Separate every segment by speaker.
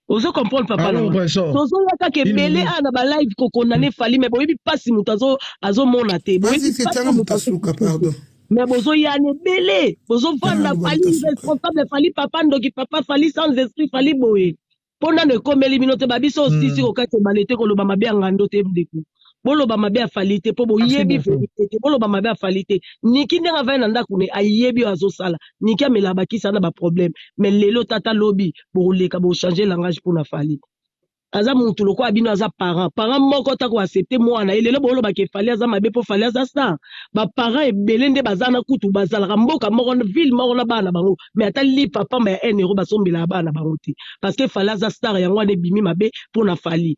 Speaker 1: Ozo comprendre papa na
Speaker 2: Allo
Speaker 1: nga?
Speaker 2: Trésor.
Speaker 1: Tozoya kaka
Speaker 2: Une
Speaker 1: ebele
Speaker 2: minute.
Speaker 1: awa na ba live ko condamner Fally mais boyebi pasi moto azo azomona te.
Speaker 3: Vas-y,
Speaker 1: Boyebi
Speaker 3: c'est
Speaker 1: pasi
Speaker 3: tianga
Speaker 1: moto
Speaker 3: moto asuka,
Speaker 1: azo
Speaker 3: pardon.
Speaker 1: mais bozoya na ebele
Speaker 3: Tianga
Speaker 1: bozovanda
Speaker 3: loba
Speaker 1: Fally
Speaker 3: moto asuka.
Speaker 1: irresponsable Fally papa ndoki papa Fally sans esprit Fally boye mpo nano ekomeli bino te babiso osisi kokati ebale te koloba mabe ya ngando te ndeko boloba mabe ya Fally te mpo
Speaker 2: Merci
Speaker 1: boyebi
Speaker 2: beaucoup.
Speaker 1: verite te boloba mabe ya Fally te Niki ndenge avandi na ndako ne ayebi oyo azosala Niki amelaka bakisa na baproblème mais lelo tata lobi bokoleka bochange langage mpona Fally aza mutu lokola bino aza parent parent moko ta koaccepte mwana ye lelo bolobaka Fally aza mabe mpo Fally aza star baparent ebele nde baza na kutu bazalaka mboka moko ville moko na bana na bango mais ata lipa pamba ya 1 euro basombelaka bana na bango te parce que Fally aza star yango wana ebimi mabe mpona Fally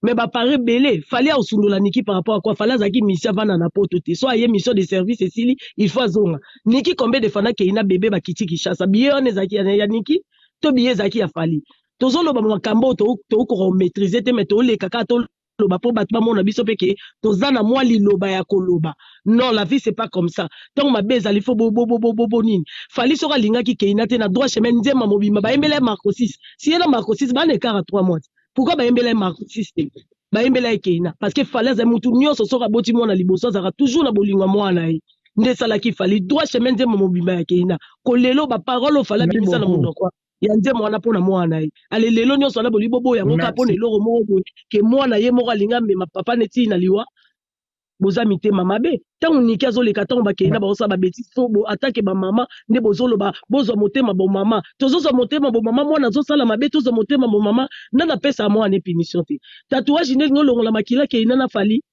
Speaker 1: mais baparent ebele Fally aosundola Niki par rapport à quoi Fally azalaki mission avanda na poto te so aye mission de service esili il faut azonga Niki combien de fois nakei na bebe bakiti Kinshasa biye wana ezalaki ya Niki to biye ezalaki ya Fally tozoloba makambo oyo tokoka komaîtrise te mais toleka kaka toloba mpo bato bamona biso mpe ke toza na mwa liloba ya koloba. Non, la vie, c'est pas comme ça. Ntango mabe ezali fo bobobobobo nini Fally soki alingaki Keina te na droit chemin nzemba mobimba bayembela ye Marco 6 si ye na Marco 6 bana écart ya 3 mois. Pourquoi bayembela ye Marco 6 te, bayembela ye Keina? Parce que Fally azali mutu nyonso soki aboti mwana liboso azalaka toujours na bolingo ya mwana ye nde esalaki Fally droit chemin nzemba mobimba ya Keina kolelo baparole oyo Fally
Speaker 2: Merci
Speaker 1: abimisa na
Speaker 2: beaucoup.
Speaker 1: monoko ya nzembo wana mpona mwana ye. Ale lelo nyonso wana bolingi boboya yango kaka mpona
Speaker 2: Merci.
Speaker 1: eloko moko boye ke mwana ye moko alingi amema papa neti na liwa. Boza mitema mabe. Ntango Niki azoleka ntango bakei na bazosala babêtises fo bo atake bamama nde bozoloba bozwa motema bomama tozozwa motema bomama mwana azosala mabe tozwa motema bomama nani apesa mwana punition te tatouage nde elingi olongola makila Keina na Fally.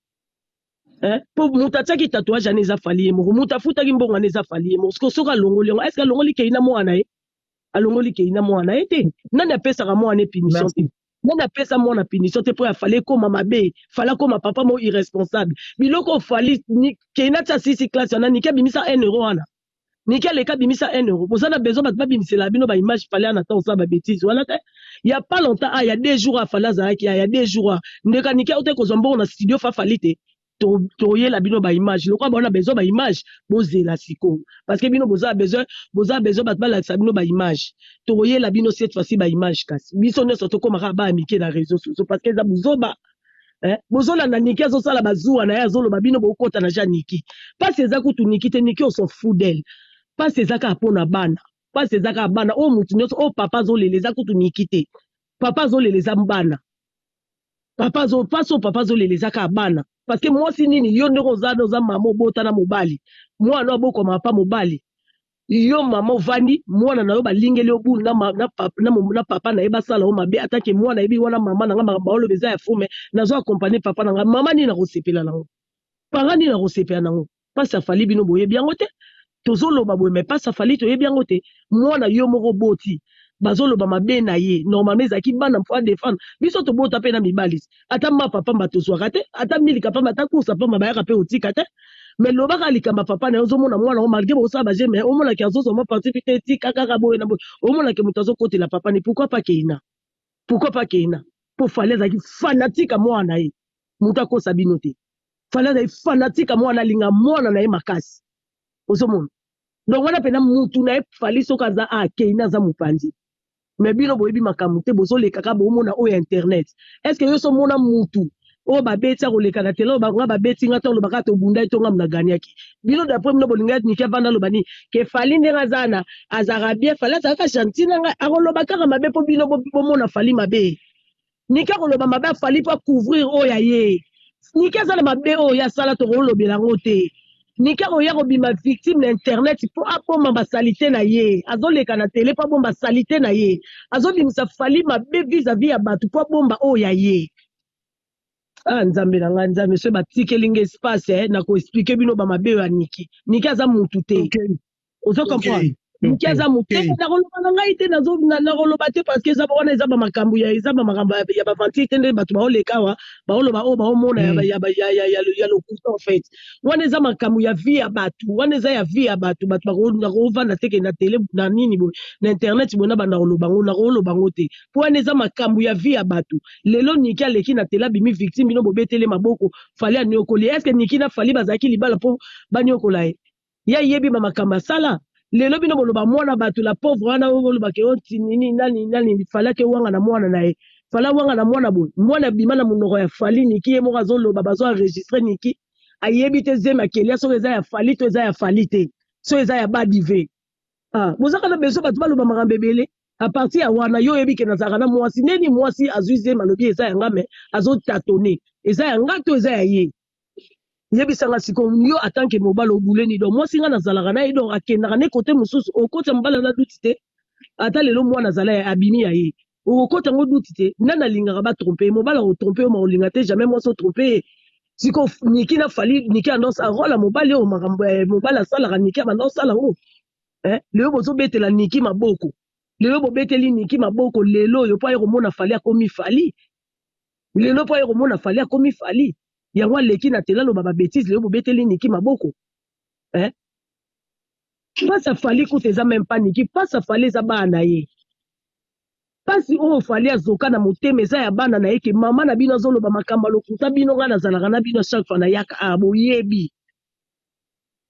Speaker 1: Eh? Po moto atiaki tatouage wana eza Fally ye moko moto afutaki mbongo wana eza Fally ye moko siko soki alongoli yango est-ce alongoli Keina mwana ye alongoli Keina mwana ye te nani apesaka mwana punition te
Speaker 2: Merci.
Speaker 1: Nani apesa mwana punition te mpo ya Fally ekóma mabe Fally akóma papa moko irresponsable biloko oyo Fally Keina tia sisi classe wana Niki abimisa 1 euro wana Niki aleka abimisa 1 euro boza na besoin bato babimisela bino baimage Fally ana ntango osala babêtises wana te ya pas longtemps ah ya 2 jours a Fally azalaki ya 2 jours a ndeka Niki aute kozwa mbongo na studio fa Fally te toyela bino baimage lokola baona besoin baimage bozela sikoyo parce que bino boza besoin bato balakisa bino baimage tokoyela bino cette fois-ci baimage kasi biso nyonso tokóma kaka baya mike na réseau sociaux parce que eza buzoba. Eh, bozolanda Niki azosala bazuwa na ye azoloba bino bokota na ja Niki mpasi eza kutu Niki te Niki oso fudele mpasi eza kaka mpona bana mpasi eza kaka bana oyo motu nyonso oyo papa azolela eza kutu Niki te papa azolela eza bana papa azo mpasi oyo papa azolela eza kaka bana parce que mwasi nini yo ndenge oza oza mama obota na mobali mwana abokoma pa mobali yo mama ovandi mwana na yo balingeli yo bulu na papa na ye basala yo mabe atake mwana yebi wana mama na nga makambo aoloba eza ya fume nazo accompagne papa na nga mama nini nakosepela nango parent nini nakosepela nango mpasi afali bino boyebi yango te tozoloba boye mais mpasi afali toyebi yango te mwana yo moko boti bazoloba mabe na ye normalement ezalaki bana mpo adéfendre biso tobota mpe na mibali ata mapa pamba tozwaka te ata milika pamba ata kursa pamba bayaka mpe otika te mais lobaka likambo ya papa na ye ozomona mwana o malgré bosala baje mais omonaki azozwa mwa parti te etika kaka boye na boye omonaki moto azokotela papa ni pourquoi pas Keina, pourquoi pas Keina mpo Fally azalaki fanatique ya mwana na ye moto akosa bino te Fally azali fanatique ya mwana alinga mwana na ye makasi ozomona donc wana mpena mutu na ye Fally soki aza akei aza mopanzi mais bino boyebi makambo te bozoleka kaka bomona oyo ya internet est ce que yo so omona mutu oyo babeti akoleka na tele oyo bango babeti nga to olobaka tobunda ye to nga na ganiaki bino d'après bino bolinga Niki avanda aloba nini ke Fally ndenge aza na azalaka bien Fally azalaka gentil na ngai akoloba kaka mabe mpo bino bomona Fally mabe Niki akoloba mabe afali mpo acouvrir oyo ya ye Niki aza na mabe oyo ye asala tokolobela yango te Niki akoya kobima victime na internet mpo abomba basaleté na ye azoleka na tele mpo abomba saleté na ye azobimisa Fally mabe vis-à-vis ya bato mpo abomba oyo ya ye. Ah nzambe na ngai nzambe soki batikeli nga espace na koexpliquer bino bamabe oyo ya Niki Niki aza mutu te ozo comprendre Niki aza mutu te nakoloba na ngai te nakoloba te parce que eza wana eza bamakambo ya eza bamakambo ya baventure te nde bato baoleka awa baoloba oyo baomona ya lokuta en fait wana eza makambo ya vie ya bato wana eza ya vie ya bato bato bakovanda teke na tele na nini boye na internet boye na banda koloba ngo nakoloba ngo te mpo wana eza makambo ya vie ya bato lelo Niki aleki na tele abimi victime bino bobetele maboko Fally anyokoli est ce que Niki na Fally bazalaki libala mpo banyokola ye ye ayebi bamakambo asala. Lelo bino boloba mwana bato la pauvre wana oyo boloba ke oyo nini nani nani Fally ake wanga na mwana na ye. Fally awanga na mwana boye. Mwana abima na monoko ya Fally Niki ye moko azoloba bazo enregistrer Niki ayebi te zemi akelia soki eza ya Fally to eza ya Fally te. Soki eza ya Badive. Ah, bozaka na besoin bato baloba makambo ebele. A partir ya wana yo oyebi ke nazalaka na mwasi neni mwasi azwi zemi alobi eza ya nga mais azo tâtonner. Eza ya nga to eza ya ye? Yebisa nga sikoyo yo en tant que mobali obuleni donc mwasi nga nazalaka na ye donc akendaka ne kote mosusu okotya mobali na duti te ata lelo mwana azala ya abimi ya ye okokota yango duti te nani alingaka batrompe ye mobali akotrompe yo ma olinga te jamais mwasi otrompe ye sikoyo Niki na Fally Niki anda osala role ya mobali oyo makambo ya mobali asalaka Niki abanda osala yango eh? Lelo bozobetela Niki maboko, lelo bobeteli Niki maboko lelo oyo mpo aye komona Fally akomi Fally. Lelo po aye komona Fally akomi Fally yango aleki na tele aloba ba betise lelo bobeteli Nicky maboko eh? Pasi ya Fally kutu eza meme pas Nicky, pasi ya Fally eza bana na ye. Pasi oyo Fally azoka na motema eza ya bana na ye ke mama na bino azoloba makambo ya lokuta bino nga nazalaka na bino chaque fois nayaka ah boyebi.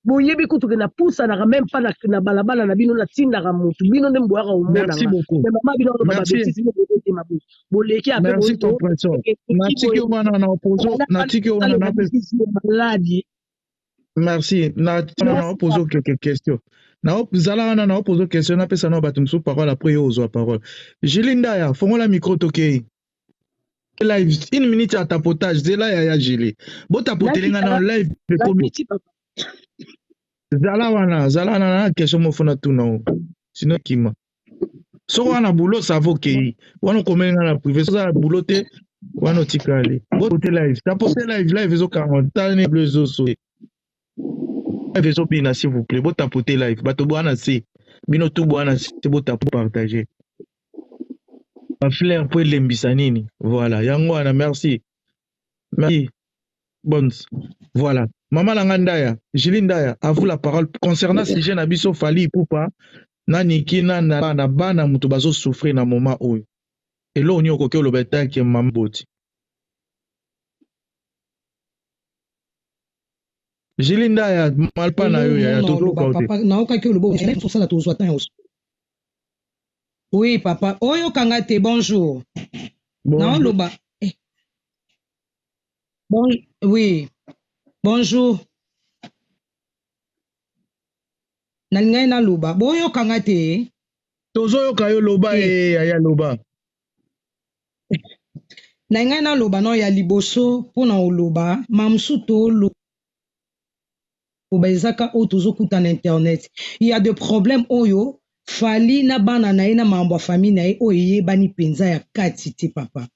Speaker 1: Boyebi kutu ke napusanaka meme pas na, na balabala na bino natindaka mutu bino nde mboyaka komona
Speaker 2: Merci
Speaker 1: nga
Speaker 2: beaucoup.
Speaker 1: mais mama bino aloba ba
Speaker 2: Merci.
Speaker 1: betise bino boyote mabe boleki ape
Speaker 2: Merci compressor. Natiki yo wana na opozo, natiki yo wana na
Speaker 1: maladi.
Speaker 2: Merci. Na na opozo quelques questions. Na zala wana na opozo question na pesa na bato mosusu parole après yo ozwa parole. Julie Ndaya, fongola micro tokei. Live une minute ya tapotage zela yaya Julie. Botapotele nga na live ekomi. Zala wana, zala wana na question moko fona tuna o. Sinon kima. Soko wana boulot ça va okei. Wana okomeli nga na privé. Soza na boulot te wana otikali. Bote live, tapote live, live ezokanga tani bleu ezoso. Live ezobina s'il vous plaît. Botapote live. Bato bwana se. Bino tout bwana se botapo partager. Ba fleur po elembisa nini? Voilà, yango wana merci. Merci. Bonne. Voilà. Maman na nga Ndaya, Julie Ndaya, à vous la parole concernant sujet na biso Fally Ipupa na Niki na na na bana mutu bazo souffrir na moment oyo. Eloko nini okoki oloba etake mama boti. Julie Ndaya, malpa na yo yaya tozoyoka yo te.
Speaker 3: Papa naokaki oloba osala tozwa temps. Oui papa, oyokanga te bonjour.
Speaker 2: Bonjour.
Speaker 3: Naoloba eh. Bon, oui. Bonjour. Nalingai naloba boyokanga te.
Speaker 2: Tozoyoka yo loba
Speaker 3: Eh.
Speaker 2: e yaya loba.
Speaker 3: Nalingai naloba no ya liboso mpona oloba mamusu toloba ezaka oyo tozokuta na internet. Il y a de problèmes oyo Fally na bana na ye na makambo ya famille na ye oyo eyebani mpenza ya kati te papa.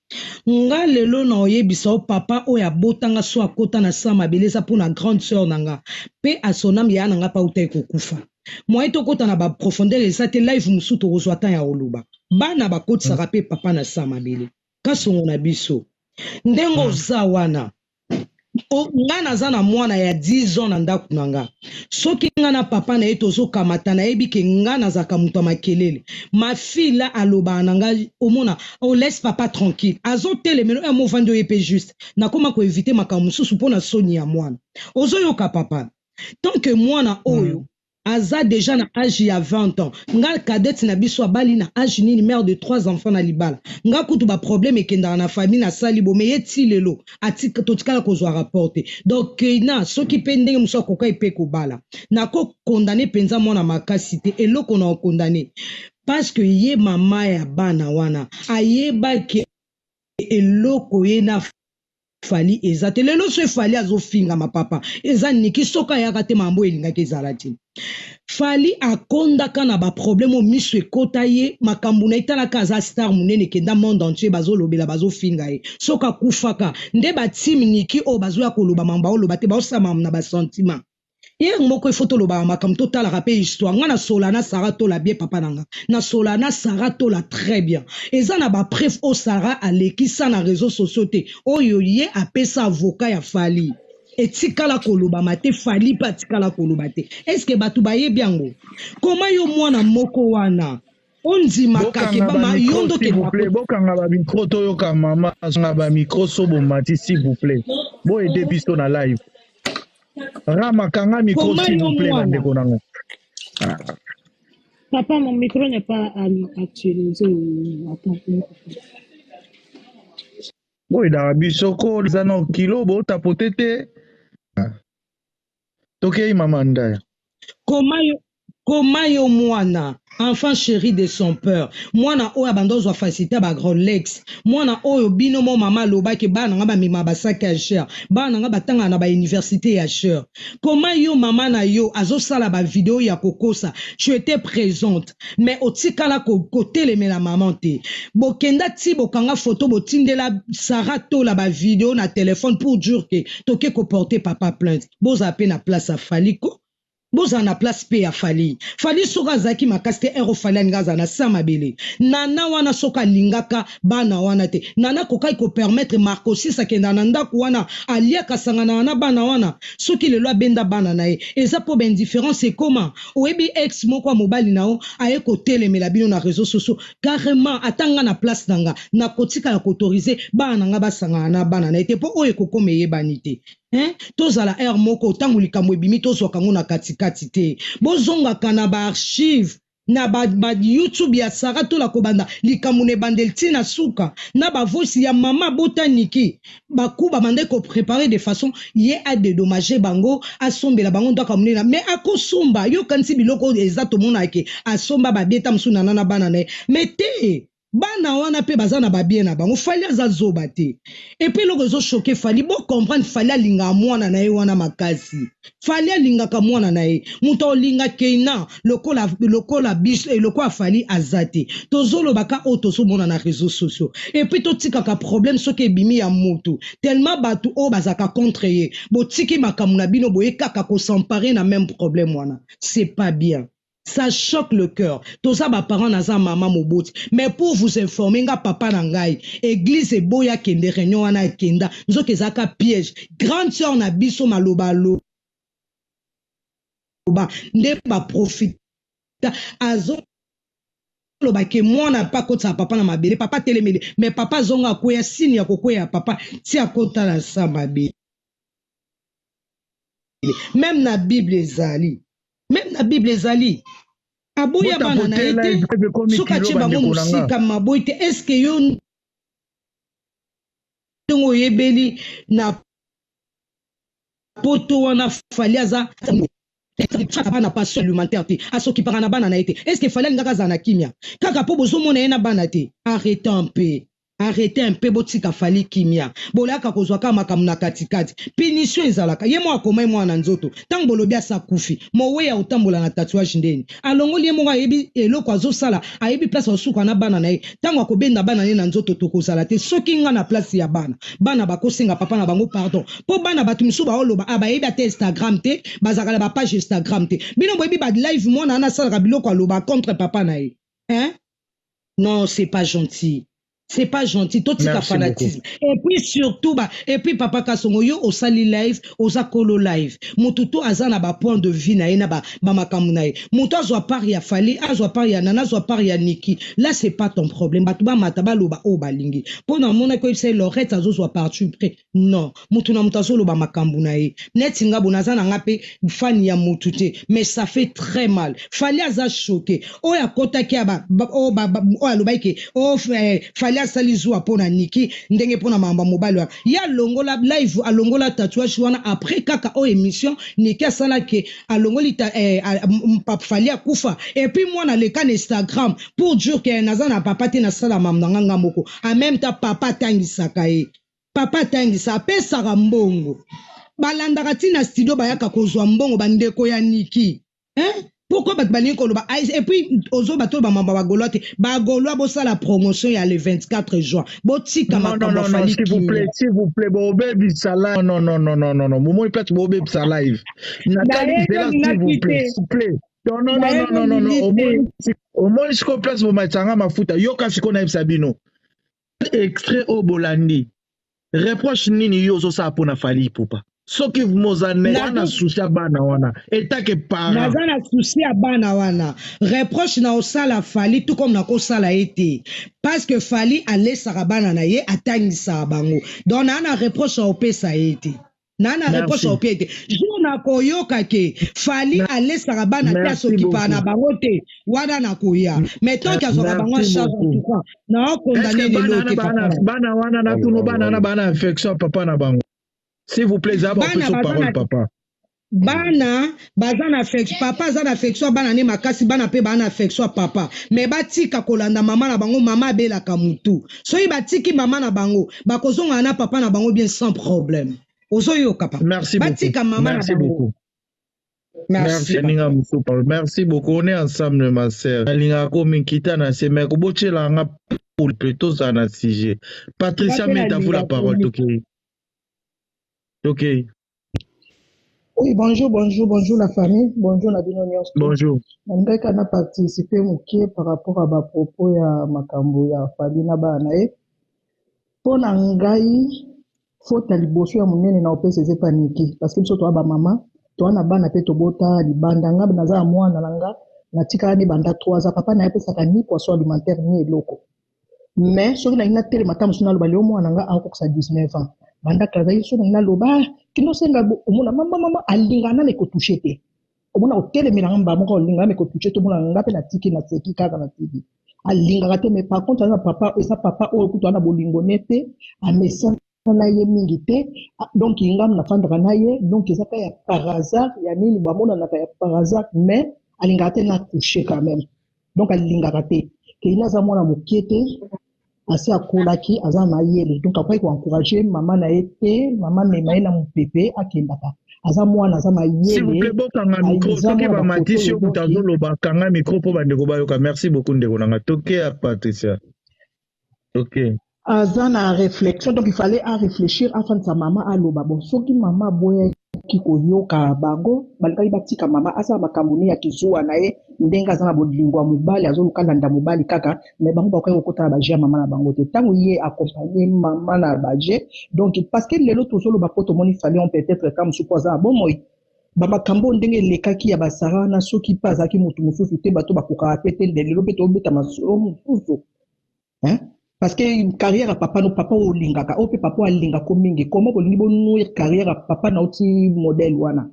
Speaker 3: Nga lelo na oyebisa yo papa oyo abotanga so akota na sa mabele eza mpona grande sœur na nga mpe asonam ya na nga mpe auta ekokufa. Moyen tokota na ba profondeur eza te live mosusu tokozwa temps ya koloba. Bana bakotisaka mpe papa na sa mabele. Kasongo na biso. Ndenge oza wana nga naza na mwana ya 10 ans na ndako na nga. Soki nga na papa na ye tozokamata nayebi ke nga nazalaka moto ya makelele. Ma fille la alobaka na nga omona oh laisse papa tranquille. Azotelemela oyo amovandi oye mpe juste. Nakoma koevite makambo mosusu mpona soni ya mwana. Ozoyoka papa. Tant que mwana oyo aza déjà na age ya 20 ans. Nga cadette na biso abali na age nini mère de 3 enfants na libala. Nga kutu ba problème ekendaka na famille na sali bo mais ye ti lelo atika totikala kozwa rapport te. Donc Keina soki pe ndenge mosusu akoka pe kobala. Nako condamner penza mwana makasi te eloko na condamner parce que ye mama ya bana wana ayebaki eloko ye na Fally eza te lelo so Fally azofingama papa eza Niki soki ayaka te mambo elingaki ezala te. Fally akondaka na ba problème oyo miso ekota ye makambo na etalaka aza star monene kenda monde entier bazolobela bazofinga ye soki akufaka nde ba team Niki oyo bazoya koloba mambo baoloba te baosala mambo na ba sentiment. Hier moko il faut tolobaka makambo totalaka pe histoire nga na sola na Sarah Tola bien papa na nga na sola na Sarah Tola très bien eza na ba preuve oyo Sarah alekisa na réseaux sociaux te oyo ye apesa avocat ya Fally etikala kolobama te Fally pe atikala koloba te est-ce que bato bayebi yango koma yo mwana moko wana ondimaka ke bama yo
Speaker 2: s'il vous plaît bokanga ba micro toyoka mama nga ba micro so bomati s'il vous plaît bo aider biso na live. Rama kanga micro s'il vous plaît bandeko nango.
Speaker 4: Papa, mon micro n'est pas actualisé. Attends.
Speaker 2: Boyedaka biso ko eza na kilo botapote te. Tokei mama Ndaya.
Speaker 3: Koma yo mwana, enfant chéri de son père, mwana oyo abanda ozwa facilité ya barolex, mwana oyo bino mo mama alobaki: "Bana nga bamema basaki ya cher, bana nga batangaka na bauniversité ya cher." Koma yo, mama na yo azosala bavideo ya kokosa, tu étais présente, mais otikala kotelemela mama te. Bokenda ti bokanga foto, botindela Sara Tola bavideo na telefone pour dire ke toke koporter papa plainte. Bozala mpe na place ya Fally ko, bozala na place mpe ya Fally. Fally soki azalaki makasi te, ero Fally alinga azala na sa mabele. Nana wana, soki alingaka bana wana te, nana akokaki kopermettre Marcosis akenda na ndako wana, aliaka, asanganaka na bana wana. Soki lelo abenda bana na ye, eza mpo baindifférence ekoma. Oyebi, ex moko ya mobali na yo aye kotelemela bino na réseau sociaux carrément. Ata nga na place na nga, nakotikala koautoriser bana na nga basangana na bana na ye te, mpo oyo ekokoma eyebani te, hein? Tozala aire moko, ntango likambo ebimi, tozwaka yango na katikati te. Bozongaka na baarchive na ba YouTube ya Sara Tola, kobanda likambo na ebandeli ntina suka, na bavoice ya mama botaniki baku babandaki kopréparer de façon ye adédommager bango, asombela bango ndako ya monene. Mais akosomba, yokanisi biloko oyo eza, tomonake asomba babieta mosusu nana na bana na ye. Mais te, bana wana mpe baza na babien na bango. Fally aza zoba te. Et puis eloko ezochoquer Fally, bocomprendre, Fally alingaka mwana na ye wana makasi. Fally alingaka mwana na ye. Moto olinga Keina lokola biso, lokola Fally aza te. Tozolobaka oyo tozomona na réseaux sociaux. Et puis totikaka problème soki ebimi ya motu, tellement bato oyo bazalaka contre ye, botiki makambo na bino, boye kaka kos'emparer na même problème wana. C'est pas bien, ça choque le cœur. Toza baparent, naza mama moboti. Mais pour vous informer, nga papa na ngai, église eboya akende réunion wana. Akenda, nzoka ezalaka piège. Grande sœur na biso, maloba aloba nde baprofita, azoloba ke mwana mpe akotisa papa na mabele. Papa atelemeli, mais papa azonga, akweya. Sini ya kokweya papa ti akota na sa mabele. Même na Bible ezali, même na Bible ezali, aboya bana na ye te soki atie bango mosika. Maboyi te. Est-ce yo ndenge oyebeli na poto wana, Fally aza na pension alimentaire te, asokipaka na bana na ye te. Est-ce Fally alingaka azala na kimia kaka mpo bozomona ye na bana te? Arrête un peu, arrête un peu, botika Fally kimia. Bolayaka kozwa kaka makambo na katikati. Punition ezalaka ye moko, akoma ye mwana na nzoto. Ntango bolobi asa kufi, moweya otambola na tatouage ndeni alongoli ye moko, ayebi eloko azosala, ayebi place asuka na bana na ye. Ntango akobenda bana ye na nzoto, tokozala te. Soki nga na place ya bana, bana bakosenga papa na bango pardon, mpo bana bato mosusu baoloba: "Ah, bayebi ata Instagram te, bazalaka na bapage Instagram te." Bino boyebi balive mwana wana asalaka, biloko aloba contre papa na ye, hein? Non, c'est pas gentil, c'est pas gentil. Totika fanatisme. Et puis surtout ba, et puis papa Kasongo, yo osali live, oza kolo live, motu to aza na bapoint de vue na ye na bamakambo na ye. Moto azwa part ya Fally, azwa part ya Nana, azwa part ya Niki, là c'est pas ton problème. Bato bamata, baloba oyo balingi. Mpo na monaki oyebisa ye Lorette azozwa parti pris. Non, motu na moto azoloba makambo na ye. Neti nga bo, naza na nga mpe fani ya motu te, mais ça fait très mal. Fally aza choqué. Oyo akotaki, oyo alobaki ke o Fally asali zuwa mpo na Niki, ndenge mpo na makambo ya mobali wana, ye alongola live, alongola tatouage wana après kaka oyo émission Niki asalaki, alongoli Fally akufa. Et puis mwana aleka na Instagram pour dire ke naza na papa te, nasala makambo na nga nga moko. En même temps papa atangisaka ye, papa atangisa, apesaka mbongo, balandaka ntina studio, bayaka kozwa mbongo, bandeko ya Niki, hein? Pourquoi bato balingi koloba? Et puis ozoba to bamamba bagaulois te. Bagaulois, bosala promotion ya le 24 juin, botika makambo.
Speaker 2: Afali. S'il vous plaît, s'il vous plaît, bobebisa live. Non, non, non, non, non, non, momoni place, bobebisa live. Natali nzela, s'il vous plaît, s'il vous plaît. Non, non, non, non, non, non. Omoni sikoyo place bomatisanga mafuta. Yoka sikoyo, nayebisa bino extrait oyo bolandi. Reproche nini yo ozosala mpona Fally Ipupa? Soki moza wana souci ya bana wana etake parent.
Speaker 3: Naza na souci ya bana wana. Reproche na osala Fally, tout comme nakosala ye te, parce que Fally alesaka bana na ye, atangisaka bango. Donc naa na reproche ya opesa ye te. Naa na reproche
Speaker 2: Merci.
Speaker 3: ya opie te. Jour nakoyoka ke Fally alesaka bana te,
Speaker 2: Merci
Speaker 3: asokipaka na
Speaker 2: beaucoup.
Speaker 3: bango te, wana nakoya. Mais tant que azwaka bango en
Speaker 2: Merci
Speaker 3: charge, en
Speaker 2: beaucoup.
Speaker 3: tout cas, nao
Speaker 2: Est-ce
Speaker 3: condamner
Speaker 2: que
Speaker 3: lelo
Speaker 2: bana
Speaker 3: te
Speaker 2: wana
Speaker 3: papa
Speaker 2: bana
Speaker 3: na.
Speaker 2: bana wana
Speaker 5: Allo,
Speaker 2: natuno
Speaker 5: allo,
Speaker 2: bana wana
Speaker 5: allo.
Speaker 2: bana infection ya papa na bango. S'il vous plaît, zaba
Speaker 3: Bana
Speaker 2: opesa
Speaker 3: baza
Speaker 2: parole
Speaker 3: na
Speaker 2: papa.
Speaker 3: bana baza na affection, papa aza na affection ya bana ne makasi, bana mpe baa na affection ya papa, me batika kolanda mama na bango. Mama abelaka mutu, soki batiki mama na bango bakozongana na papa na bango bien sans problème. Ozoyoka papa?
Speaker 2: Merci beaucoup.
Speaker 3: Batika mama na
Speaker 2: Merci
Speaker 3: bango.
Speaker 2: beaucoup.
Speaker 3: Merci
Speaker 2: Merci
Speaker 3: papa.
Speaker 2: Aninga Moussoupa. Merci beaucoup. On est ensemble, ma sœur. Alinga komi kita na se mais kobochela nga pour plutôt ça na sujet.
Speaker 3: Nga
Speaker 2: Patricia
Speaker 3: mpe
Speaker 2: met à vous la
Speaker 3: nalingaka
Speaker 2: parole,
Speaker 3: komi.
Speaker 2: Toki. Toki.
Speaker 6: Oui, bonjour, bonjour, bonjour la famille, bonjour na bino nyonso.
Speaker 2: Bonjour.
Speaker 6: Nalingaki na participer moke par rapport à ba propos ya makambo ya Fally na bana na ye. Mpo na ngai, faute ya liboso ya monene na opesa eza epa Niki, parce que biso toza bamama, toza na bana mpe tobota libanda. Nga naza na mwana na nga, natikala ne banda 3 ans, papa na ye apesaka ni poisson alimentaire ni eloko. Mais soki nalingi natelema, ata mosusu naloba lelo mwana nga akokokisa 19 ans, banda kala azalaki, soki nalingi naloba: "Ah, kino osenga," omona mama mama alingaka nano ekotouche te, omona kotelemela nga mbala moko, alingaka nano ekotouche te. Omona nga mpe natiki, naseki kaka, natiki, alingaka te. Mais par contre aza na papa, eza papa oyo kutu aza na bolingo ne te, amesana na ye mingi te. Ah, donc nga nafandaka na ye, donc eza ka ya par hasard ya nini, bamonanaka ya par hasard, mais alingaka te na touche quand même. Donc alingaka te keina, aza mwana moke te, asi akolaki, aza na mayele, donc akoki koencourage mama na ye te, mama mema ye na mopepe akendaka. Aza mwana, aza
Speaker 2: S'il vous plaît,
Speaker 6: mayele.
Speaker 2: bokanga micro.
Speaker 6: Aza
Speaker 2: Soki
Speaker 6: mwana bafoto
Speaker 2: bamatisi
Speaker 6: oyo
Speaker 2: yo moto
Speaker 6: donc
Speaker 2: azoloba, kanga micro mpo bandeko bayoka. Merci beaucoup ndeko na nga. Toke ya Patricia. Toke.
Speaker 6: Aza na réflexion, donc il fallait a réfléchir, afandisa mama, aloba: bon, soki mama aboyaki koyoka bango, balingaki batika mama asala makambo ne ya kizuwa na ye, ndenge aza na bolingo ya mobali, azoluka landa mobali kaka. Mais bango bakoki kokota na baje ya mama na bango te ntango ye accompagne mama na baje. Donc parce que lelo tozoloba mpo tomoni Fally, on peut-être ka mosusu po aza na bomoi, bamakambo oyo ndenge elekaki ya basara wana, soki mpe azalaki motu mosusu te, bato bakokaka pe te. Nde lelo mpe tobeta masolo mosusu, hein? Parce que carrière ya papa no, papa oyo olingaka, oyo mpe papa oyo alingako mingi, comment bolingi bonuire carrière ya papa na oti modèle wana,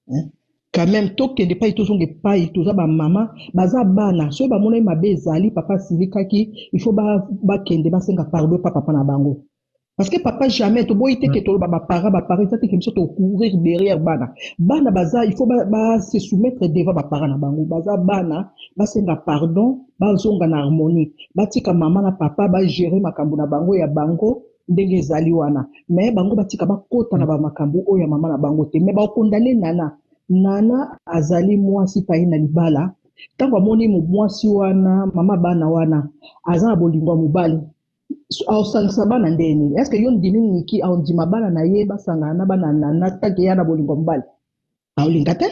Speaker 6: hein? Quand même tokende epai, tozonga epai, toza bamama, baza bana. Soki bamonaki mabe ezali, papa asilikaki, il faut bakende basenga pardon epa papa na bango, parce que papa jamais toboyi te ke toloba baparent, baparent eza te ke biso tocourir derrière bana. Bana baza, il faut ba se soumettre devant baparent na bango. Baza bana, basenga pardon, bazonga na harmonie, batika mama na papa bagere makambo na bango ya bango ndenge ezali wana. Mais bango batika bakota na bamakambo oyo ya mama na bango te. Mais bakondane Nana. Nana azali mwasi pai na libala. Ntango amoni mwasi wana, mama bana wana, aza na bolingo ya mobali, aosangisa bana ndenge nini? Est-ce yo ndimi Niki aondima bana na ye basangana na bana Nana tanke ya na bolingo ya mobali? Aolinga te.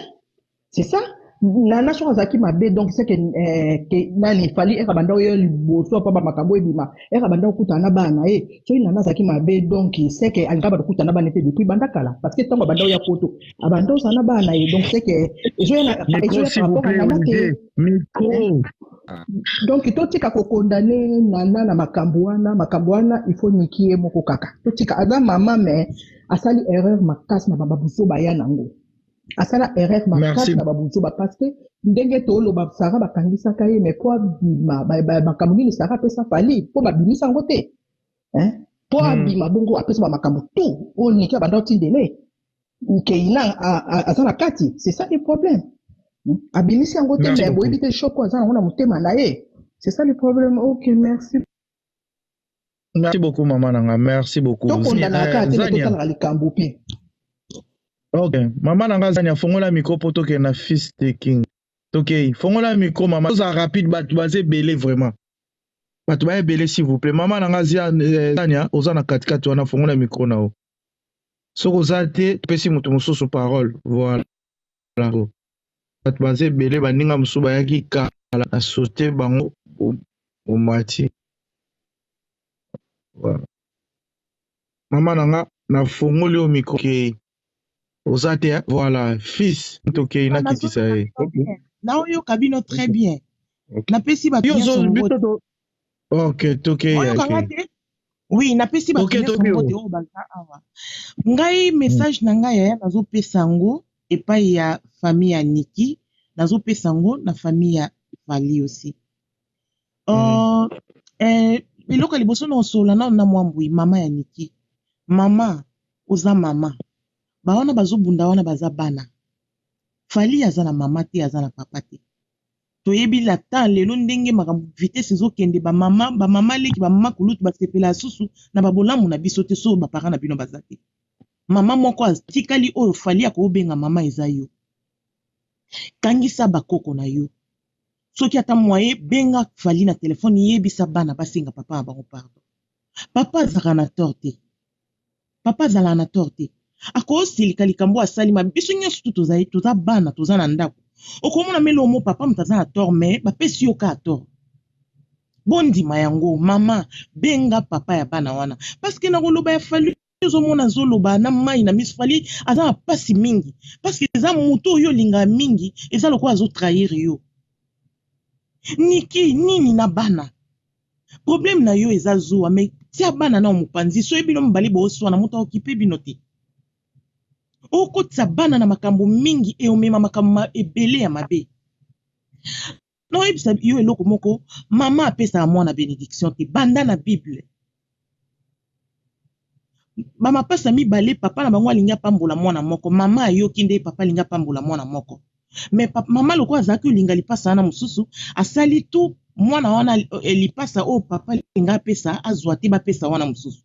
Speaker 6: C'est ça, Nana soki azalaki mabe, donc c'est que, ke nani, Fally eka banda oyo liboso mpo bamakambo ebima, eka banda okutana na bana na ye. Soki Nana azalaki mabe, donc c'est que alingaka banda okutana na bana te depuis banda kala, parce que ntango abanda oya poto, abanda ozala na bana na ye. Donc c'est que ezoya
Speaker 2: Micro,
Speaker 6: ezoya
Speaker 2: s'il
Speaker 6: par
Speaker 2: vous
Speaker 6: rapport à
Speaker 2: plaît,
Speaker 6: Nana te.
Speaker 2: Olivier. Micro.
Speaker 6: Donc totika kokondane Nana na makambo wana. Makambo wana, il faut Niki ye moko kaka totika. Aza mama, mais asali erreur makasi na babuso baya nango, asala erreur makasi
Speaker 2: Merci.
Speaker 6: na babuzoba, parce que ndenge toloba, Sara bakangisaka ye, mais po abima, makambo nini Sara apesa Fally mpo babimisa yango te, hein? Mpo abima bongo, apesa bamakambo tout oyo Niki abanda otindele Keina, aza na kati. C'est ça le problème. Abimisi yango te.
Speaker 2: Merci
Speaker 6: Mais
Speaker 2: beaucoup.
Speaker 6: boyebi te shoko aza nango na motema na ye. C'est ça le problème. Ok, merci.
Speaker 2: Merci beaucoup, maman nanga. Merci beaucoup.
Speaker 6: Tokondanaka te, me
Speaker 2: Zania.
Speaker 6: totalaka likambo mpe.
Speaker 2: Ok. Mama nanga Zania, fongola micro po tokende na fils de King. Tokei. Fongola micro, mama. Toza rapide, bato baza ebele vraiment. Bato ba ebele, s'il vous plaît. Mama nanga Zania, oza na katikati wana, fongola micro na yo. Soki oza te, topesi moto mosusu parole. Voilà. Bato baza ebele, baninga mosusu bayaki kala, na sote bango omati. Voilà. Mama nanga, nafongoli yo micro. Okei. Oza te, hein? Voilà. Fils, tokei nakitisa ye.
Speaker 7: Nazoyoka bino bien, naoyoka bino très bien. Napesi bato
Speaker 2: Yo
Speaker 7: nyonso
Speaker 2: ozo
Speaker 7: mbote.
Speaker 2: biso to. Ok, tokei
Speaker 7: Oyoka nga
Speaker 2: akei.
Speaker 7: te? Oui, napesi bato
Speaker 2: Ok,
Speaker 7: nyonso
Speaker 2: tobi
Speaker 7: mbote
Speaker 2: o.
Speaker 7: oyo baza awa. Ngai message na ngai yaya nazopesa yango epai ya famille ya Niki, nazopesa yango na famille ya Fally aussi. Eloko ya liboso na osolola nano na mwa mbui mama ya Niki. Mama, oza mama. Ba wana bazobunda wana baza bana. Fally aza na mama te, aza na papa te. Toyebi la temps lelo ndenge makambo vitesse ezokende, ba mama, ba mama leki, ba mama kulutu basepela susu na ba bolamu na biso te, so ba parents na bino baza te. Mama moko atikali oyo Fally akobenga mama eza yo. Kangisa bakoko na yo. Soki ata moyen, benga Fally na telefone, yebisa bana basenga papa na bango pardon. Papa azalaka na tort te. Papa azalaka na tort te. Akosilika likambo asali ma biso nyonso tu tozali, toza bana, toza na ndako. Okomona melo mo papa moto aza na tort, mais bapesi yo kaka tort. Bondima yango, mama, benga papa ya bana wana. Parce que na koloba ya Fally, ozomona azoloba na mai na miso, Fally aza na pasi mingi. Parce que eza moto oyo olingaka mingi, eza lokola azotrahir yo. Niki, nini na bana? Problème na yo eza zuwa, mais tia bana na mopanzi, soki bino mibale boswana, moto aokipe bino te. Okotisa bana na makambo mingi e omema makambo ebele ya mabe. Naoyebisa yo eloko moko, mama apesaka mwana bénédiction te, banda na Bible. Bamapasa mibale, papa na bango alingi apambola mwana moko, mama ayoki nde papa alingi apambola mwana moko. Mais mama lokola azalaki olinga lipasa wana mosusu, asali tu mwana wana lipasa oyo papa alingi apesa azwa te, bapesa wana mosusu.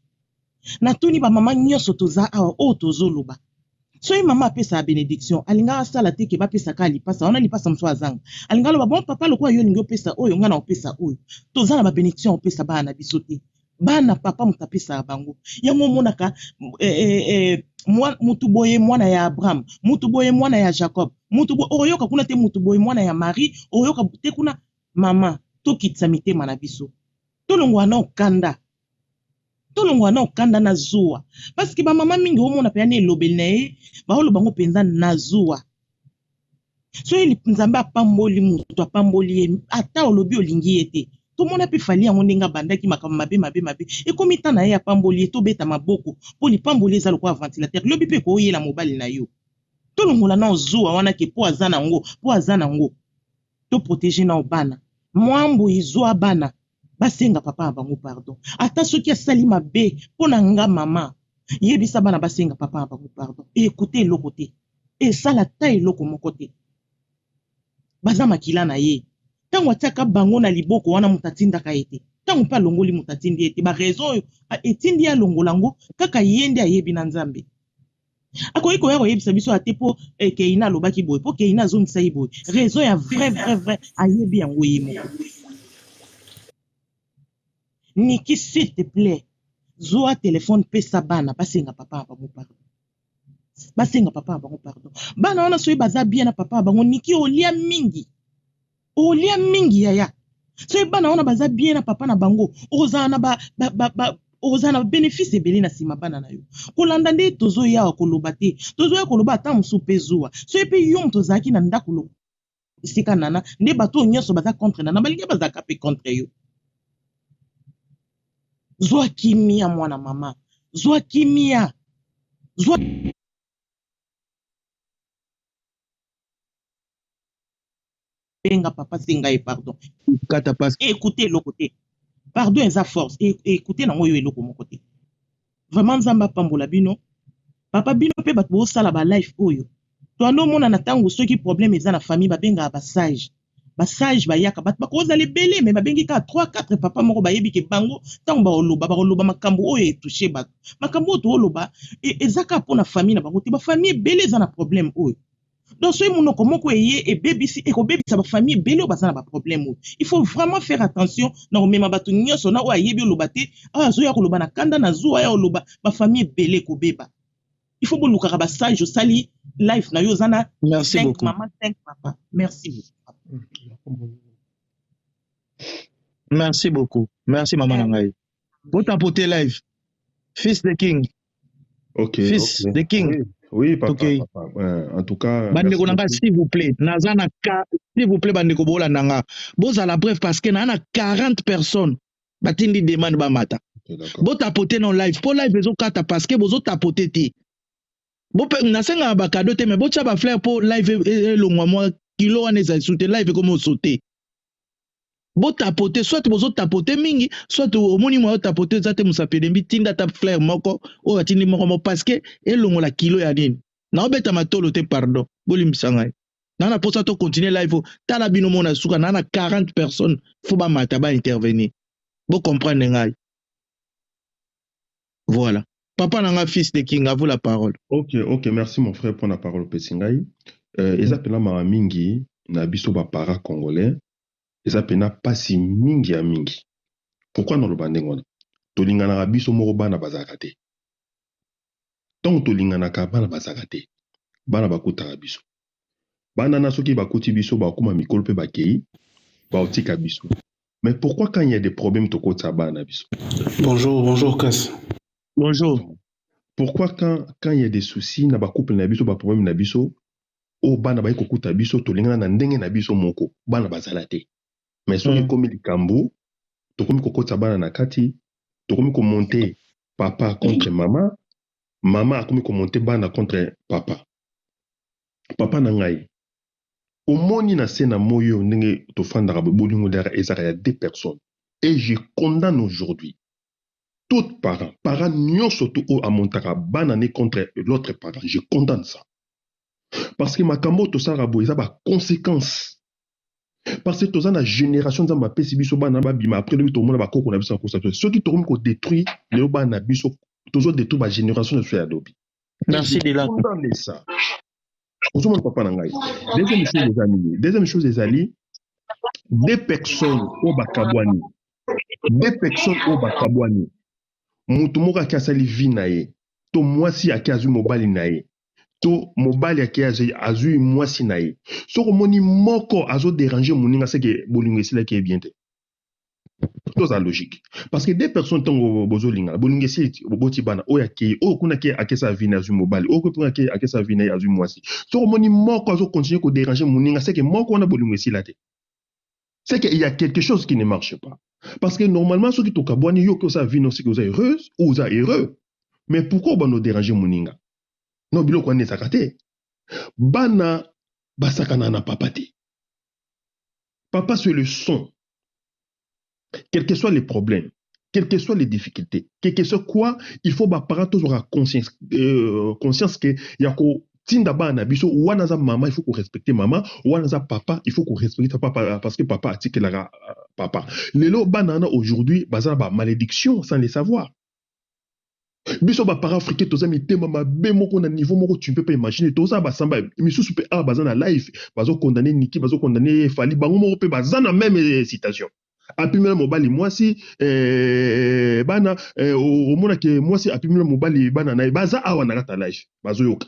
Speaker 7: Natuni bamama nyonso toza awa oyo tozoloba, soki mama apesaka bénédiction, alingaka asala te ke bapesaka lipasa wana, lipasa mosusu azanga. Alingaka aloba, bon papa, lokola yo olingi opesa oyo, ngai na opesa oyo. Toza na babénédiction opesa bana na biso te. Bana papa moto apesaka bango yango. Omonaka mutu boye mwana ya Abraham, mutu boye mwana ya Jacob, mutu boye oyoka kuna te, mutu boye mwana ya Marie oyoka te kuna. Mama, tokitisa mitema na biso, tolongwa na okanda, tolongwa na okanda na zuwa, parce que bamama mingi omona mpenza na elobeli na ye, baoloba ngo mpenza na zuwa. Soki Nzambe apamboli moto, apamboli ye, ata olobi olingi ye te. Tomona mpe Fally yango ndenge abandaki makambo mabe mabe mabe, ekomi ta na ye apamboli ye, tobeta maboko mpo lipamboli eza lokola ventilateur. Lobi mpe ekoyela mobali na yo. Tolongola na ozuwa wana ke mpo aza nango, mpo aza nango. Toprotéger nao bana. Mwambo ezwa bana basenga papa na bango pardon, ata soki asali mabe. Mpo na nga, mama, yebisa bana basenga papa na bango pardon. Ekute eloko te, esala ata eloko moko te. Baza makila na ye. Ntango atiaka bango na liboko wana, moto atindaka ye te. Ntango mpe alongoli, moto atindi ye te. Baraison oyo etindi ye alongola yango, kaka ye nde ayebi na Nzambe. Akoki koya koyebisa biso ate mpo Keina alobaki boye, mpo Keina azongisa ye boye. Raison ya vrai vrai vrai, ayebi yango ye moko. Niki, s'il te plaît, zwa telefone, pesa bana basenga papa na bango pardon, basenga papa na bango pardon. Bana wana soki baza bien na papa na bango, Niki, olia mingi, olia mingi yaya. Soki bana wana baza bien na papa na bango, okozala na ba, ba, ba, ba, okozala na bénéfice ebele na nsima bana na yo. Kolanda nde tozoya koloba te, tozoya koloba ata mosusu mpe zuwa. Soki mpe yo moto ozalaki na ndako esika nana nde bato oyo nyonso baza contre nana, balingi bazalaka mpe contre yo. Zwa kimia, mwana mama, zwa kimia, zwa benga papa, senga ye pardon.
Speaker 2: Kata passe.
Speaker 7: Ekute eloko te, pardon eza force. Ekute nango oyo eloko moko te. Vraiment, Nzambe apambola bino papa, bino mpe bato bosala balive oyo. Toanda omona na ntango soki problème eza na famille, babengaka basage. Basage bayaka, bato bakozala ebele, me babengi kaka 3 4 papa moko bayebi ke bango ntango bakoloba, bakoloba makambo oyo etouche bato. Makambo oyo tooloba eza kaka mpona famille na bango te, bafamille ebele eza na problème oyo. Donc soki monoko moko eye ebebisi, ekobebisa bafamille ebele oyo baza na baproblème oyo. Il faut vraiment faire attention na komema bato nyonso na oyo ayebi oloba te, oyo azoya koloba na kanda na zuwa, aya oloba, bafamille ebele ekobeba. Il faut bolukaka basage. Osali live na yo, oza na
Speaker 2: Merci
Speaker 7: 5
Speaker 2: beaucoup.
Speaker 7: mama, 5 papa. Merci beaucoup.
Speaker 2: Merci beaucoup, merci mama na ngai. Botapote live. Fils de King.
Speaker 5: Ok.
Speaker 2: Fils
Speaker 5: Ok.
Speaker 2: de King.
Speaker 5: Oui, papa,
Speaker 2: Ok.
Speaker 5: papa. En tout cas,
Speaker 2: Bandeko
Speaker 5: merci
Speaker 2: na nga,
Speaker 5: beaucoup.
Speaker 2: s'il vous plaît, naza na ka, s'il vous plaît, bandeko bolanda nga, bozala bref parce que naa na 40 personnes batindi demande bamata.
Speaker 5: Ok, d'accord.
Speaker 2: Botapote non live mpo live ezokata parce que bozotapote te. Bope nasengaka bakado te, mais botya bafleur mpo live elongwa mwa kilo wana ezali su te, live ekomi osote. Botapote, soit bozotapote mingi, soit omoni mwa otapote eza te, mosapi elembi, tinda ata fleur moko oyo atindi moko moko parce que elongola kilo ya nini. Naobeta matolo te, pardon, bolimbisa ngai. Naa na mposa to continue live oyo. Tala bino mona suka naa na 40 personnes, fo bamata baintervenir, bocomprendre ngai. Voilà, papa na nga fils de King, à vous la parole.
Speaker 5: Ok, merci mon frère pour la parole opesi ngai. Eza pena mawa mingi na biso ba parents congolais, eza pena pasi mingi ya mingi. Pourquoi naloba ndenge wana? Tolinganaka biso moko, bana bazalaka te. Ntango tolinganaka, bana bazalaka te. Bana bakutaka biso. Bana na soki bakuti biso, bakóma mikolo mpe bakei, baotika biso. Mais pourquoi quand il y a des problèmes, tokotisa bana na biso?
Speaker 8: Bonjour, bonjour Cass.
Speaker 2: Bonjour.
Speaker 5: Pourquoi quand il y a des soucis na bacouple na biso, baproblème na biso, oyo bana bayi kokuta biso, tolingana na ndenge na biso moko, bana bazala te? Mais soki ekomi likambo, tokomi kokotisa bana na kati, tokomi komonte papa contre mama, mama akomi komonte bana contre papa. Papa na ngai, omoni na se na moi oyo ndenge tofandaka boye, bolingo ezalaka ya deux personnes. Et je condamne aujourd'hui tout parent, parent nyonso to oyo amontaka bana ne contre l'autre parent, je condamne ça. Parce que makambo oyo tosalaka boye eza baconséquence, parce que toza na génération Nzambe apesi biso bana babima. Après lobi tomona bakoko na biso na kosa biso. Soki tokomi kodétruire lelo bana na biso, tozodétruire bagénération na biso ya lobi.
Speaker 2: Merci de la
Speaker 5: Condamne ça. Ozomona, papa na ngai, deuxième chose eza nini? Deuxième chose ezali deux personnes oyo bakabwani, deux personnes oyo bakabwani, motu moko ake asali vie na ye, to mwasi ake azwi mobali na ye, to mobali ake azwi mwasi na ye. Soki omoni moko azoderange moninga, seke bolingo esilaki ye bien te. Toza logique, parce que deux personnes, ntango bozolingana, bolingo esili, boboti bana, oyo akei, oyo kuna ake akesa vie na ye, azwi mobali, oyo kuna ake akesa vie na ye, azwi mwasi. Soki omoni moko azocontinue koderange moninga, seke moko wana bolingo esila te, c'est qu'il y a quelque chose qui ne marche pas. Parce que normalement, soki tokabwani, yo oki osala vie no, soki oza heureuse ou oza heureux, mais pourquoi obanda oderange moninga? Non, biloko wana ezalaka te. Bana basakana na papa te. Papa, c'est le son. Quels que soient les problèmes, quelles que soient les difficultés, quel que soit quoi, il faut baparent tozwaka conscience ke ya kotinda bana na biso wana aza mama, il faut korespecte mama wana, aza papa, il faut korespecte papa, parce que papa atikelaka papa. Lelo bana wana aujourd'hui baza na bamalédiction sans le savoir. Biso baparent africain toza mitema mabe moko na niveau moko tu ne peux pas imaginer. Toza basamba misusu mpe awa baza na live, bazokondane Niki, bazokondane Fali, bango moko mpe baza na même citation. Apimela mobali mwasi bana, omonake mwasi apimela mobali bana na ye, baza awa na kati ya live, bazoyoka.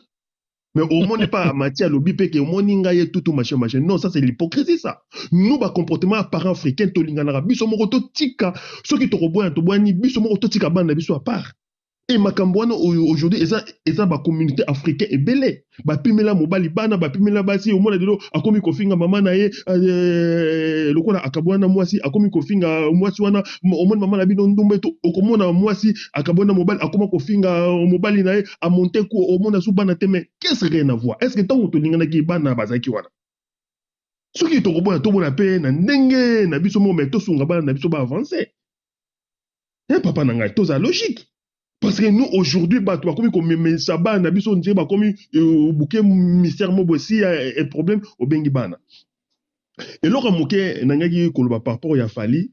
Speaker 5: Mais omoni pa Mati alobi mpe ke omoni ngai ye tutu machin machin. Non, ça c'est l'hypocrisie. Ça, nous, bacomportement ya parent africain, tolinganaka biso moko, totika. Soki tokoboyana, toboyani biso moko, totika bana na biso à part. E makambo wana oyo aujourd'hui eza bacommunauté africain ebele bapimela mobali bana, bapimela basi. Omona lelo akomi kofinga mama na ye, lokola akabwana na mwasi, akomi kofinga mwasi wana. Omoni mama na bino ndumba eto. Okomona mwasi akabwana na mobali, akoma kofinga mobali na ye, amonte ku omona su bana te. Mais qu'est-ce, rien à voir. Est ce que ntango tolinganaki, bana bazalaki wana? Soki tokobona, tobona mpe na ndenge na biso moko, mais tosunga bana na biso baavance. Papa na ngai, toza logique, parce que nous aujourd'hui bato bakomi komemesa bana na biso nzela, bakomi buke mystère mo boye. Si ya problème, obengi bana. Eloko ya moke nangaki koloba par rapport ya Fali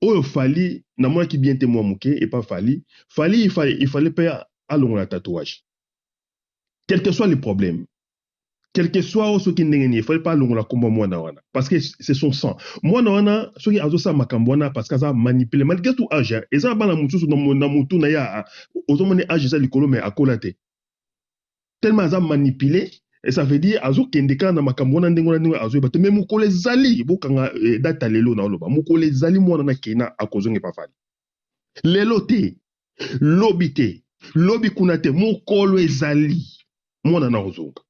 Speaker 5: oyo, Fali namonaki bien te mwa moke epa Fali. Fali il fallait mpe alongola tatouage, quel que soit le problème, quel que soit oyo soki ndenge nini, il fallait pas alongola kombo mwana wana, parce que c'est son sang. Mwana wana soki azosala makambo wana, parce que aza manipulé malgré tout. Âge eza bana mosusu na motu na ye, ozomoni âge eza likolo, mais akola te, tellement aza manipulé. Et ça veut dire azokende kaka na makambo wana ndenge wana, ndenge azoyeba te. Mais mokolo ezali, bokanga data lelo na oloba, mokolo ezali mwana na kena akozonga epa Fali. Lelo te, lobi te, lobi kuna te, mokolo ezali mwana na kozonga.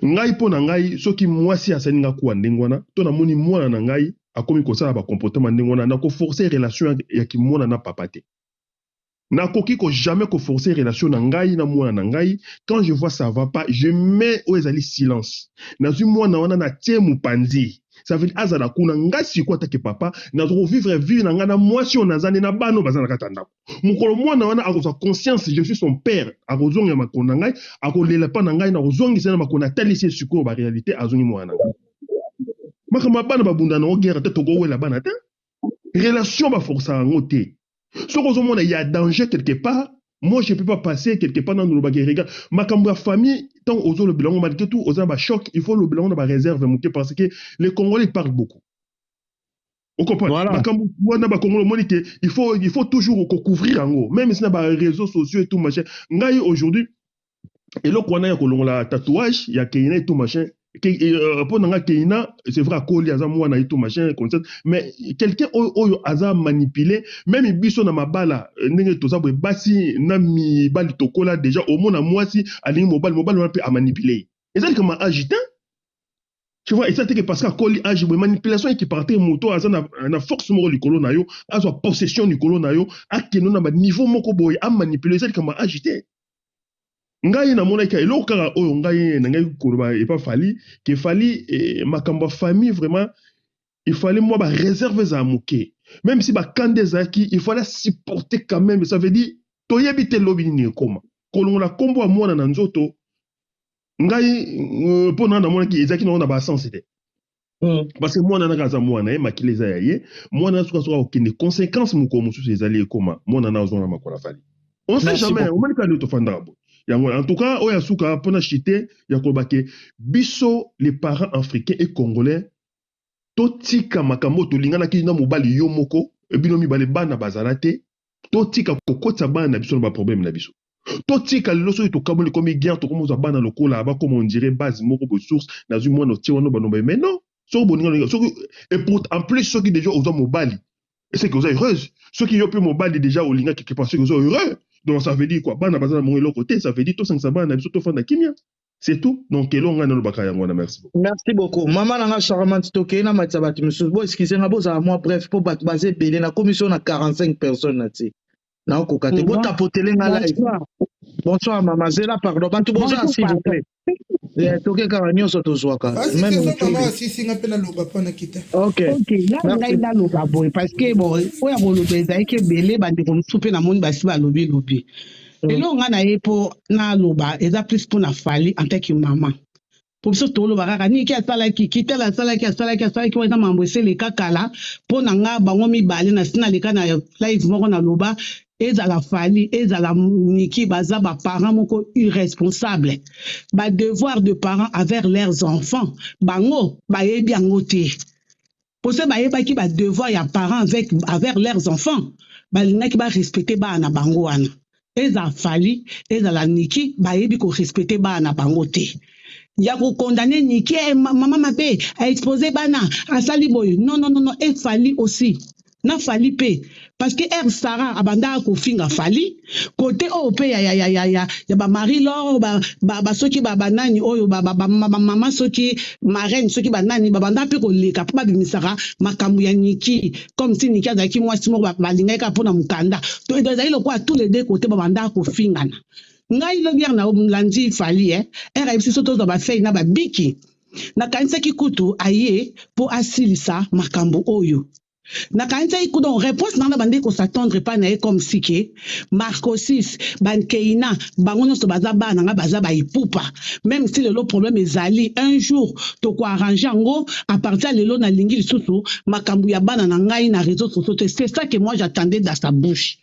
Speaker 5: Ngai, mpo na ngai, soki mwasi asali nga kuwa ndenge wana, to namoni mwana na ngai. akomi kosala ba comportement ndenge wana, nako forcer relation ya kimwana na papa te. Nakoki ko jamais ko forcer relation na ngai na mwana na ngai. Quand je vois ça va pas, je mets oyo ezali silence. Nazwi mwana wana, natie mopanzi, ça veut dire azala kuna. Ngai sikoyo atake papa, nazo kovivre vie na ngai na mwasi oyo naza nde na bana oyo baza na kati ya ndako. Mokolo mwana wana akozwa conscience, je suis son père, akozonga makolo na ngai, akolela mpa na ngai, nakozongisa na makolo, natalisi ye sikoyo baréalité, azongi mwana na ngai. Makambo ya bana babunda nango guerre te, tokowela bana te. Relation baforçaka yango te. Soki ozomona ya danger quelque part, moi je peux pas passer quelque part. Nanu olobaki, regarde, makambo ya famille, ntango ozolobela yango, malgré tout oza na bachoc, il faut olobela yango na baréserve moke, parce que les Congolais parlent beaucoup, ocomprendre?
Speaker 2: Voilà.
Speaker 5: Makambo wana, bakongolo, omoni ke il faut toujours kocouvrir yango, même si na baréseaux sociaux et tout machin. Ngai aujourd'hui, eloko wana ya kolongola tatouage ya Keina et tout machin, mpo na nga, Keina, c'est vrai, akoli, aza mwana et tout machin concept, mais quelqu'un oyo oyo aza manipulé, même biso na mabala, ndenge toza boye, basi na mibali tokola déjà, omona mwasi alingi mobali, mobali wana mpe amanipulé ye, eza likama age te. Tu vois, eza te ke parce que akoli age boye, manipulation ekipaka te. Moto aza na force moko likolo na yo, azwa possession likolo na yo, akende na baniveau moko boye, amanipule, eza likama age te. Ngai namonaki eloko kaka oyo ngai na ngai koloba epa Fally, ke Fally, makambo ya famille, vraiment il fallait mwa baréserve ezala moke. Même si bakanda ezalaki, il fallait supporter quand même. Ça veut dire toyebi te lobi nini ekoma. Kolongola nkombo ya mwana na nzoto, ngai mpo na namonaki ezalaki nango na basens te, parce que mwana naka aza mwana ye, makila eza ya ye. Mwana suka akokende, conséquence mokolo mosusu ezali ekoma mwana na azonga na makolo afali, on sait
Speaker 2: Merci
Speaker 5: jamais.
Speaker 2: beaucoup.
Speaker 5: Omoni kaka nde tofandaka boye yango. En tout cas, oyo asuka mpona chite ya koloba ke biso les parents africains et congolais, totika makambo oyo tolinganaki na mobali yo moko, bino mibale, bana bazala te. Totika kokotisa bana na biso na baproblème na biso. Totika lelo soki tokaboli, komi guerre, tokomozwa bana lokola bakoma, on dirait base moko boye, source. Nazwi mwana, otie wana bano boye, mais non. Soki boninga, soki, et pour en plus, soki déjà ozwa mobali, c'est que oza heureuse. Soki yo mpe mobali déjà olinga quelque part, soki oza heureux, donc ça veut dire quoi? Bana baza na mongo eloko te. Ça veut dire tosangisa bana na biso, tofanda kimia, c'est tout. Donc eloko ngai nalobaka yango wana. Merci beaucoup.
Speaker 2: Merci beaucoup, mama na nga charmante. Tokei na matisa bato misusu. Bo excuse nga, bozala mwa bref mpo bato baza ebele. Nakomi so na 45 personnes na ti, naokoka te. Botapotele nga live.
Speaker 9: Bonsoir.
Speaker 2: Bonsoir mama. Zela, pardon, bato boza,
Speaker 9: Bonjour,
Speaker 2: s'il vous
Speaker 9: pardon.
Speaker 2: plaît. Toke kaka nyonso tozwaka.
Speaker 10: Basi
Speaker 2: même
Speaker 10: te so mama asisi, nga mpe naloba mpo na kita.
Speaker 2: Ok.
Speaker 9: Ok, na ngai
Speaker 2: Merci.
Speaker 9: naloba boye parce que bon, oyo ya koloba ezalaki ebele, bandeko mosusu mpe namoni basi balobi lobi. Eloko ngai na ye mpo naloba eza plus mpo na Fally en tant que mama. Po biso toloba kaka niki asalaki, kitala asalaki, asalaki, asalaki, wana eza mambo eseleka kala. Mpo na nga, bango mibale na si naleka na live moko naloba, ezala Fally, ezala Niki, baza baparent moko irresponsable. Badevoir de parents envers leurs enfants, bango bayebi yango te. Pose bayebaki badevoir ya parents avec leurs enfants, balingaki barespecte bana na bango wana. Ezala Fally, ezala Niki, bayebi korespecte bana na bango te. Ya kokondane Niki, mama mabe, aexpose bana, asali boye, non, non, non, non. E Fally aussi, na Fally mpe, parce que r Sara abandaka kofinga Fally kote oyo mpe ya bamarie lor ba, soki banani oyo bamama, soki marraine, soki banani, babanda mpe koleka mpo babimisaka makambo ya Niki, comme si Niki azalaki mwasi moko balingaki kaka mpona mokanda. To ezali lokola tous les deux côté babandaka kofingana. Ngai lobi ere na landi Fally, ere ayebisi so tozwa bafei na babiki, nakanisaki kutu aye mpo asilisa makambo oyo. Nakanisaki kutu, donc réponse nanga bande kos'attendre epai na ye comme si ke Marcosis, Bankeina, bango nyonso baza bana nga, baza baipupa. Même si lelo problème ezali, un jour tokoarrange yango. À partir ya lelo, nalingi lisusu makambo ya bana na ngai na réseaux sociaux te. C'est ça que moi j'attendais dans sa bouche.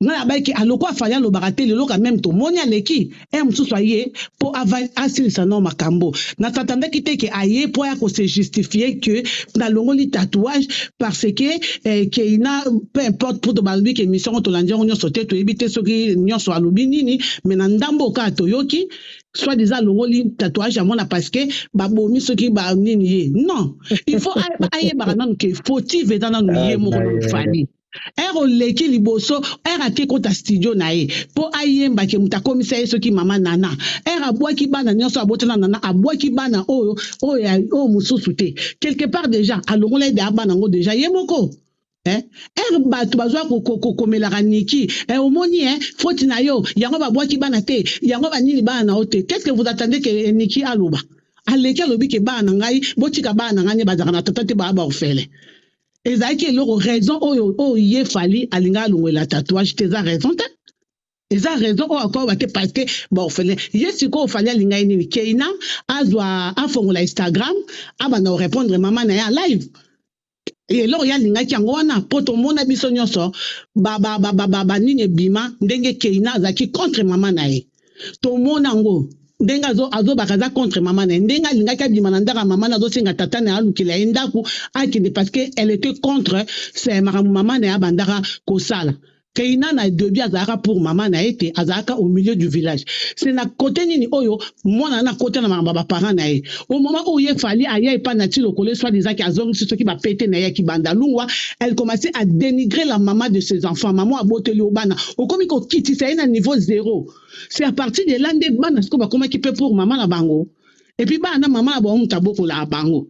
Speaker 9: Ngai nabayaki aloko afali alobaka te. Lelo quand même tomoni aleki e mosusu aye mpo asilisa nao makambo. Nasatandaki te ke aye mpo aya kose justifier ke nalongoli tatouage parce que Keina, peu importe. Mpo balobi ke émission ngo tolandi yango nyonso te, toyebi te soki nyonso alobi nini, mais na ndambo kaka toyoki, soit disant alongoli tatouage ya mwana parce que babomi soki banini ye. Non, il faut ayebaka nanu ke fautive eza nanu ye moko, nanu Fally. Ere oleki liboso, ere ake kota studio na ye po ayemba ke moto akomisa ye soki mama Nana. Ere abwaki bana nyonso abota na Nana, abwaki bana oyo oyo oyo mosusu te. Quelque part dejà alongola ye dejà bana yango dejà ye moko. Eh, ere bato bazwa kokomelaka Niki, eh, omoni eh, faute na yo, yango babwaki bana te, yango banini bana na yo te. Qu'est-ce que vous attendez que Niki aloba? Aleki alobi ke bana na ngai, botika bana na ngai nde bazalaka na tata te, baa ba orphelin. Ezalaki eloko raison oyo oyo ye Fally alinga alongwela tatouage te, eza raison te. Eza raison oyo akoba te parce que ba orphelin. Ye sikoyo Fally alinga ye nini? Keina azwa afongola Instagram abanda ko répondre mama na ye live. Eloko ye alingaki yango wana po tomona biso nyonso ba ba ba ba, ba, ba nini ebima ndenge Keina azalaki contre mama na ye. Tomona yango ndenge azobaka aza contre mama na ye, ndenge alingaki abima na ndako ya mama na azosenga tata na ye alukela ye ndako akende parce que elle était contre c'est makambo mama na ye abandaka kosala. Keina na début azalaka pour mama na ye te, azalaka au milieu du village. C'est na côté nini oyo mwana na côté na makambo ya ba parents na ye. Au moment où ye Fally aya epa na ti lokolo soit disant ki azongisi soki ba pete na ye ki banda lungwa, elle commençait à dénigrer la maman de ses enfants. Maman aboteli obana. Okomi ko kitisa ye na niveau zéro. C'est à partir de là nde bana siko bakomaki pe pour maman na bango. Et puis bana maman na bango mutu abokola bango.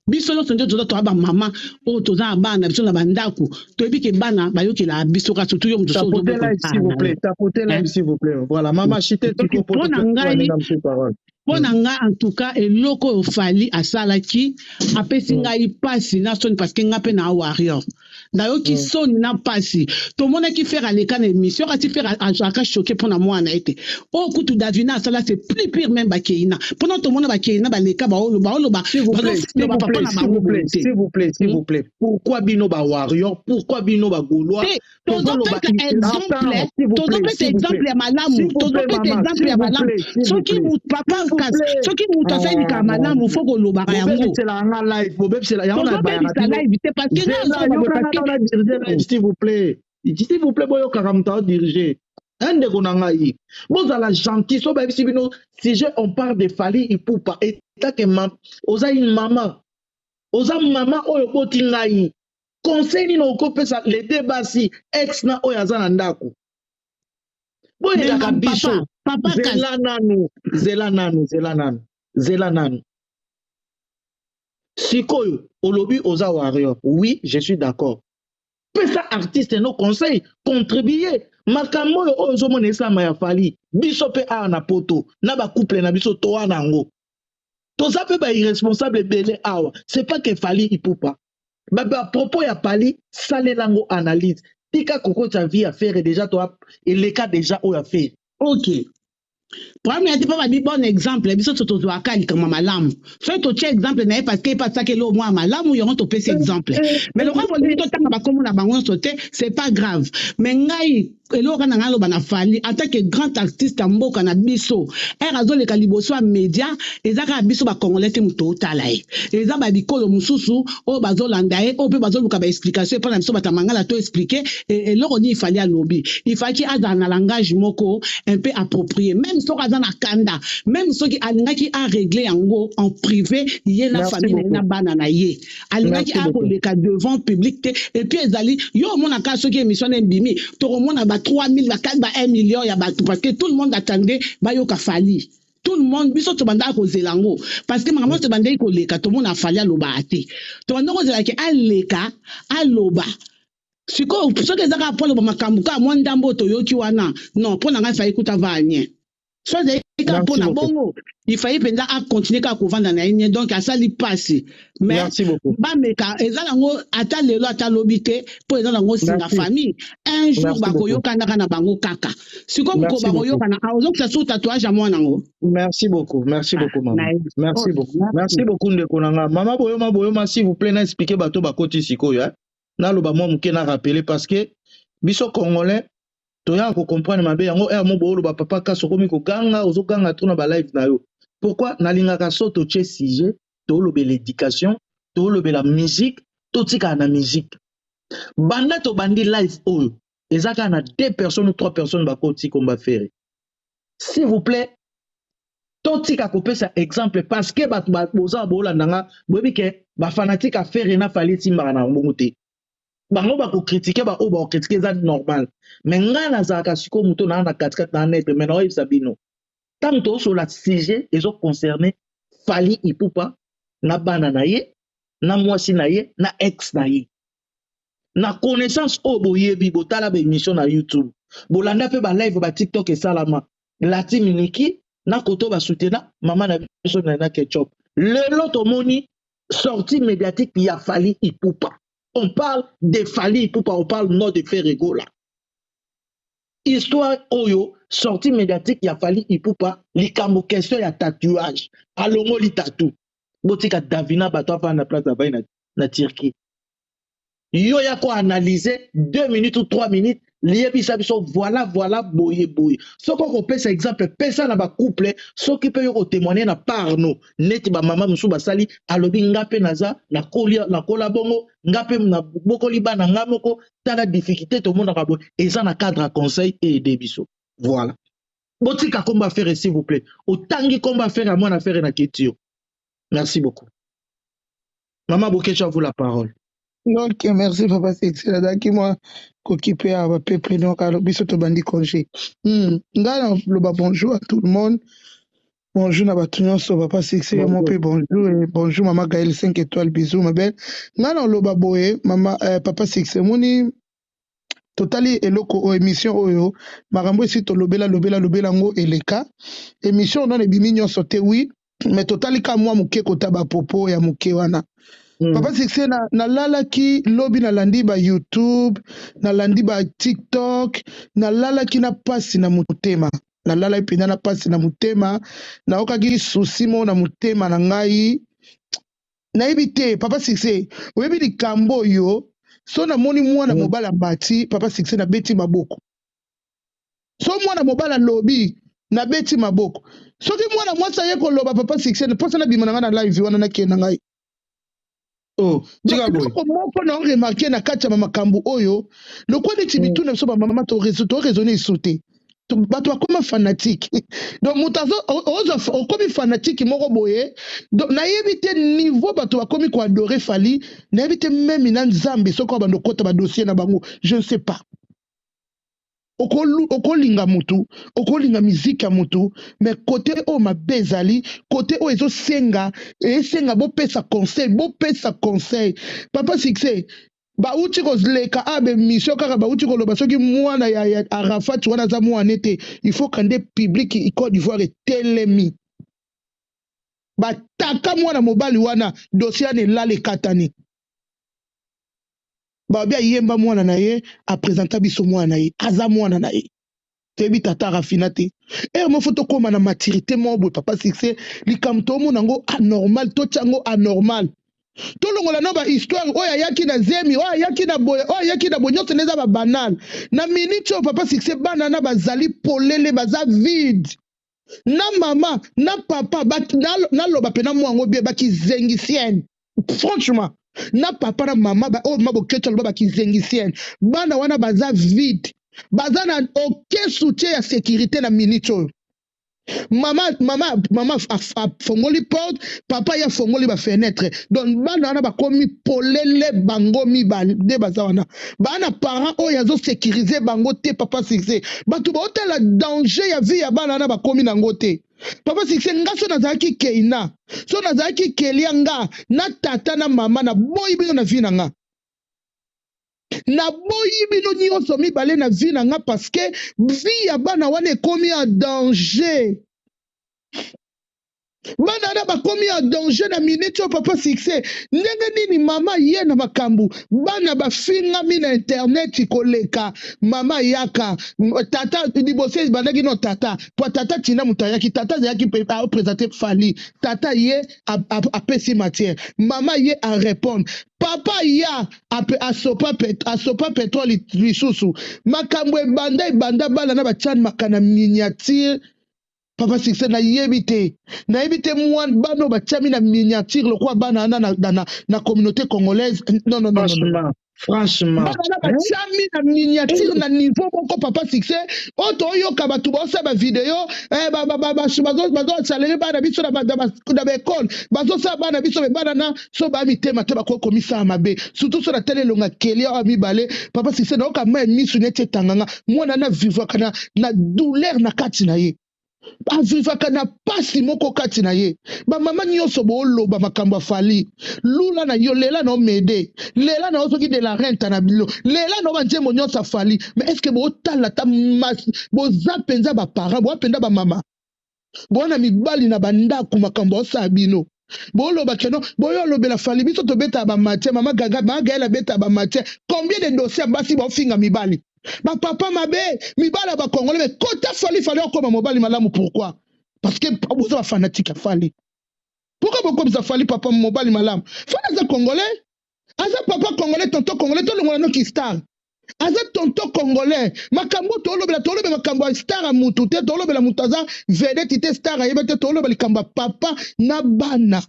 Speaker 9: Biso nyonso nde toza toya bamama oyo toza na bana biso na bandako, toyebi ke bana bayokela biso kaka, surtout yo moto so
Speaker 2: Tapotez live s'il vous plaît, tapotez live s'il vous plaît. Voilà, maman chite tiko
Speaker 9: poto mpo na ngai en tout cas eloko oyo Fally asalaki apesi ngai pasi na soni parce que ngai mpe na warrior nayoki soni na pasi. Tomonaki Ferre aleka na émission kasi Ferre azalaka choqué mpona mwana ye te. Oyo kutu Davina asala c'est plus pire, même bakeina mpona tomona bakeina baleka baoloba baoloba
Speaker 2: bazoloba papa na bango boye te. S'il vous plaît, s'il vous plaît, pourquoi bino ba warrior, pourquoi bino ba gaulois?
Speaker 9: Tozopesa exemple, tozopesa exemple ya malamu, tozopesa exemple ya malamu. Soki papa, soki moto asali likambo malamu, fo kolobaka yango. Tozobebisa live te parce que
Speaker 2: nga S'il vous plaît, s'il vous plaît, boyokaka moto aodirige. Ndeko na ngai, bozala gentil. So bayebisi bino sujet, on parle de Fally Ipupa etake oza une mama, oza mama oyo oboti ngai, conseil nini okopesa les deux basi, ex na oyo aza na ndako? Boyelaka biso. Zela nanu, zela nanu, zela nanu, zela nanu. Sikoyo olobi oza warrior, oui, je suis d'accord. Pesa artiste no conseil, contribuer. Makambo oyo oyo ozomona esalama ya Fally, biso mpe awa na poto na bacouple na biso towa na yango, toza mpe bairresponsable ebele awa. C'est pas que Fally Ipupa, bapropos ya Fally, salela yango analyse. Tika kokotisa vie ya Ferre, déjà to eleka déjà oyo ya Ferre.
Speaker 9: Ok, problème ya te mpo babi bon exemple, biso so tozwaka likambo malamu, soki totia exemple na ye parce que epasaki eloko mwa malamu, yango topesi exemple. Mais lokola bolingi totanga bakombo na bango nyonso te, c'est pas grave. Mais ngai eloko kaka na ngai aloba na Fally en tant que grand artiste ya mboka na biso, ere azoleka liboso ya média, eza kaka biso bacongolais te moto otala ye, eza babikolo mosusu oyo bazolanda ye, oyo mpe bazoluka baexplication epai na biso bato ya mangala to explique eloko nini Fally alobi. Ifaki azala na langage moko un peu approprié, même soki aza na kanda, même soki alingaki arégler yango en privé, ye na famille na ye na bana na ye, alingaki akoleka devant public te. Et puis ezali yo omonaka soki émission na ebimi, tokomona ba 3000, ba 4, ba 1 million ya bato parce que tout le monde attendait bayoka Fally. Tout le monde, biso tobandaka kozela yango parce que makambo nyonso ebandaki koleka, tomona Fally alobaka te, tobanda kozelaki aleka aloba. Sikoyo soki eza kaka mpo aloba makambo kaka mwa ndambo oyo toyoki wana, non, mpo na ngai Fally kuta va nie. So ezali kaka mpo na bongo, ifai mpenza acontinue kaka kovanda na ye nie. Donc asali mpasi, mais bameka eza nango ata lelo ata lobi te, mpo eza nango singa famille. Un jour bakoyokanaka na bango kaka. Sikoyo moko bakoyokana, ozokisa sur tatouage ya mwana yango.
Speaker 2: Merci beaucoup, merci beaucoup mama, merci beaucoup, merci beaucoup ndeko na nga mama Boyoma. Boyoma, s'il vous plaît. Na expliquer bato bakoti sikoyo, naloba mwa moke, na rappeler parce que biso congolais toyaka kocomprendre mabe yango. Ere mo booloba papa kasi okomi koganga, ozoganga trop na balive na yo. Pourquoi nalingaka so totie sujet, tolobela éducation, tolobela musique, totikala na musique. Banda tobandi live oyo, eza kaka na deux personnes ou trois personnes bakoti komba Ferre. S'il vous plaît, totika kopesa exemple parce que bato boza boolanda nga, boyebi ke bafanatique ya Ferre na Fally esimbaka na bongo te. Bango bako critiquer ba oyo bako critiquer eza normal. Mais nga nazalaka sikoyo moto naa na katikati naa neutre mais naoyebisa bino ntango tozosola sujet ezo concerne Fally Ipupa na bana na ye na mwasi na ye na ex na ye. Na connaissance oyo boyebi botala ba emission na YouTube bolanda pe ba live ba TikTok esalama la team Niki na koto ba soutena mama na biso Nana Ketchup. Lelo tomoni sortie médiatique ya Fally Ipupa. On parle de Fally Ipupa, on parle non de Ferre Gola. Histoire oyo sortie médiatique ya Fally Ipupa likambo question ya tatouage. Alongoli tatou. Botika Davina bato afanda na place avai na, na Turquie. Yo ya ko analyser 2 minutes ou 3 minutes liyebisa biso voilà voilà boye boye. Soki okopesa exemple pesa na ba couple soki pe yo ko témoigner na part no neti ba mama mosusu basali alobi nga pe naza nakoli nakola bongo nga pe nabokoli bana nga moko tala difficulté tomonaka boye eza na cadre ya conseil e aider biso voilà. Botika kombo ya Ferre s'il vous plaît. Otangi kombo ya Ferre ya mwana Ferre na keti yo. Merci beaucoup. Maman Boketshu à vous la parole.
Speaker 10: Ok, merci papa Sexy. Nazalaki mwa kokipe ya ba peuple donc alors biso tobandi congé. Ngai naloba bonjour à tout le monde. Bonjour na bato nyonso papa Sexy yo moko mpe bonjour et bonjour mama Gaëlle 5 étoiles bisous ma belle. Ngai naloba boye mama papa Sexy omoni totali eloko oyo émission oyo makambo esi tolobela lobela lobela yango eleka émission nano ebimi nyonso te oui mais totali ka mwa moke kota ba propos ya moke wana. Papa Succès nalalaki lobi nalandi ba YouTube nalandi ba TikTok nalalaki na pasi na motema nalalaki mpenza na pasi na motema naokaki souci moko na motema na ngai nayebi te papa Succès oyebi likambo oyo so namoni mwana mobali amati papa Succès nabeti maboko so mwana mobali alobi nabeti maboko soki mwana mwasi aye koloba papa Succès mposa nabima na ngai na live wana nakende na ngai.
Speaker 2: Oh, tika boye.
Speaker 10: Eloko moko na remarquer na kati ya makambo oyo lokwa neti mituna biso bamama to raisonner esu te bato bakoma fanatique donc moto ozwa okomi fanatique moko boye donc nayebi te niveau bato bakomi koadore Fally nayebi te meme na Nzambe soki bando okota ba dossier na bango je ne sais pas. Okolinga mutu okolinga musique ya mutu mais côté oyo mabe ezali côté oyo ezosenga esenga bopesa conseil bopesa conseil papa Succès bauti koleka a bemission kaka bauti koloba soki mwana ya Arafat wana aza mwana te il faut kande public Côte d'Ivoire etelemi bataka mwana mobali wana dossier wana elala ekatani babi ayemba mwana na ye apresenta biso mwana na ye aza mwana na ye toyebi tata Rafina te ere moko tokóma na maturité moko boye papa Succès likambo toomona yango anormal totya yango anormal tolongola no bahistoire oyo ayaki na zemi oyo ayaki na boye oyo ayaki na boye nyonso nde eza babanal na minute oyo papa Succès bana na bazali polele baza vide na mama na papa naloba mpe na mwango bien bakizengisienne franchement na papa na mama oyo mama Boketshu aloba bakizengisienne bana wana baza vide baza na aucun soutien ya sécurité na minute oyo mama mama mama afongoli porte papa ye afongoli bafenetre donc bana wana bakomi polele bango mibale nde baza wana bana parent oyo azosécurize bango te papa Succès bato baotala danger ya vie ya bana wana bakomi nango te papa Succès nga so nazalaki Keina so nazalaki Kelia nga na tata na mama naboyi bino na vie na nga naboyi bino nyonso mibale na vie na nga parce que vie ya bana wana ekomi ya danger bana wana bakomi ya danger na minute oyo papa Succès ndenge nini mama ye na makambo bana bafingami na internet koleka mama yaka tata liboso ebandaki no tata po tata tina moto ayaki tata azalaki apresente Fally tata ye apesi matière mama ye arépondre papa ya asopa pétrole lisusu makambo ebanda ebanda bana na batiani maka na miniature. Papa Succès nayebi te, nayebi te mwana bana oyo batiami na miniature lokola bana wana na, na, na, na communauté congolaise. Non, non, non, non, non.
Speaker 2: Franchement, franchement.
Speaker 10: Bana wana
Speaker 2: Hein?
Speaker 10: batiami na miniature na niveau moko papa Succès, oyo toyoka bato baosala bavideo eh, bazosalele bana biso na baekole, bazosala bana biso me bana na so baya mitema te, bakoki komisala mabe, surtout so na tala elonga kelia oyo mibale. Papa Succès, nayoka mai misu neti etanganga, mwana na vivaka na, na douleur na kati na ye, avivaka na pasi moko kati na ye. Bamama nyonso booloba makambo ya Fally, lula na yo, lela na omede, lela na yo soki de la rente na bilo, lela na yo banzembo nyonso ya Fally. Mais est ce que bootala ta boza mpenza baparent, boa mpenza bamama, boa na mibali na bandako, makambo aosala bino boloba keno boyo olobela Fally. Biso tobetaka bamatière, mama Gaga, mama Gael abetaka bamatière. Combien de dossier ya basi baofinga mibali, bapapa mabe, mibali ya bakongole? Me kota Fally, Fally okoma mobali malamu. Pourquoi? Parce que boza bafanatique ya Fally. Pourquoi bokomisa Fally papa mobali malamu? Fally aza congolais, aza papa congolais, tonton congolais. Tolongola noki star, aza tonton congolais. Makambo tolobela, tolobela makambo ya star ya mutu te, tolobela mutu aza vedette te, star ayeba te, toloba likambo ya papa na bana.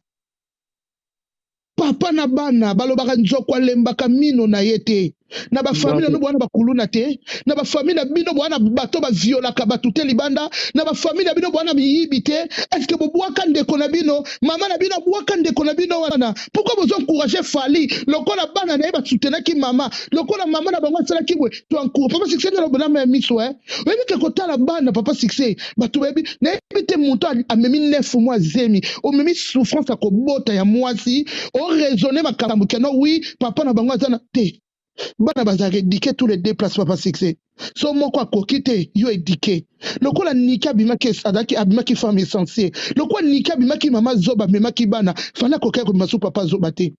Speaker 10: Papa na bana balobaka nzoko alembaka mino na ye te. Na bafamile na bino bwana bakuluna te, na bafamile na bino bwana bato baviolaka bato te libanda, na bafamile na bino bwana miyibi te. Est-ce bobwaka ndeko na bino, mama na bino abwaka ndeko na bino wana? Pourquoi bozo encourager Fally lokola bana na ye basoutenaki mama, lokola mama na bango asalaki boye? To encourage papa Succès na bonama ya miso oyebi ke kotala bana papa Succès, bato bayebi, nayebi te, moto amemi 9 mois zemi, omemi souffrance ya kobota ya mwasi, oraisonne makambo keno wi papa na bango aza na te. Bana bazalaka éduqué tous les deux places, papa Succès. So moko akoki te, yo éduqué lokola Niki abimaki, azalaki abimaki femme essentielle, lokola Niki abimaki mama zoba, amemaki bana, Fally akokaki kobima so papa zoba te.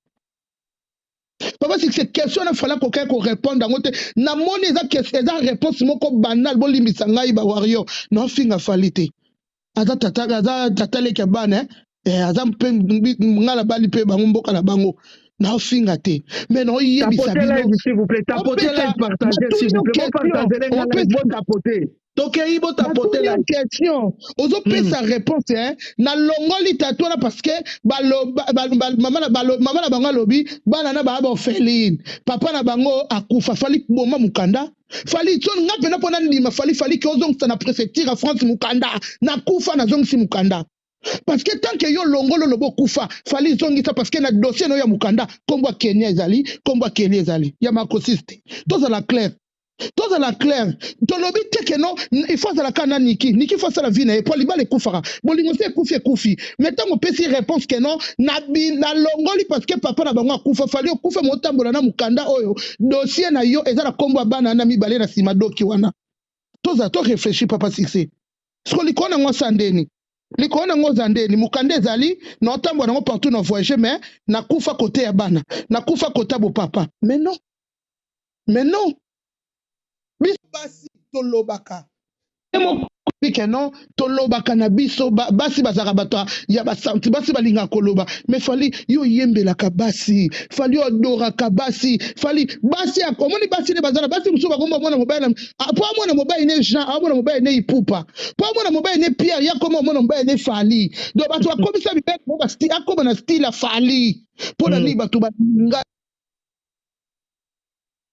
Speaker 10: Papa Succès, question na Fally akokaki korépondre yango te. Namoni eza eza réponse moko banal. Bolimbisa ngai bawario, naofinga Fally te, aza tata, aza tata leki ya bana, eh, aza mpe ngai na bali mpe bango mboka na bango, naofinga te, mais naoyebisa bino.
Speaker 2: S'il vous plaît, tapotez live, partagez s'il vous plaît, bopartagez nga live, botapoter, tokei, botapoter live.
Speaker 10: Question ozopesa réponse, hein, nalongoli tatu wana parce que mama na bango alobi bana na baya baorpheline, papa na bango akufa. Fally boma mokanda, Fally so nga mpena mpo nandima Fally, Fally ke ozongisa na préfecture ya France mokanda nakufa, nazongisi mokanda, parce que tant que yo longolo lobo okufa, Fally zongisa, parce que na dossier na yo ya mokanda nkombo ya Kenya ezali, nkombo ya Keli ezali ya makosis te. Tozala clair, tozala clair. Tolobi te ke non, il faut azala kaka na Niki. Niki faut asala vie na ye, po libala ekufaka, bolingo se ekufi, ekufi. Mais ntango opesi réponse ke non, nalongoli parce que papa na bango akufa, Fally okufa, motambola na mokanda oyo dossier na yo eza na nkombo ya bana na mibale na nsima doki wana. Tozala to réfléchir, papa Succès. Siko likolo nango asa ndeni, likolo nango oza ndeni, mokanda ezali na otambola nango partout na voyage, mais nakufa kote ya bana, nakufa kota bopapa. Mais non, mais non, biso basi tolobaka ke non, tolobaka na biso basi bazalaka bato ya basanti, basi balingaka koloba. Mais Fally, yo oyembelaka basi, Fally yo adoraka basi, Fally basi omoni basi nde baza na basi mosusu bakomba mwana mobali po amona mobali ne Jean, amona mobali ne Ipupa, po amona mobali ne Pierre, ya koma omona mobali ne Fally. Donc bato bakomisa mibali akoma na style ya Fally mpo na nini bato balinga.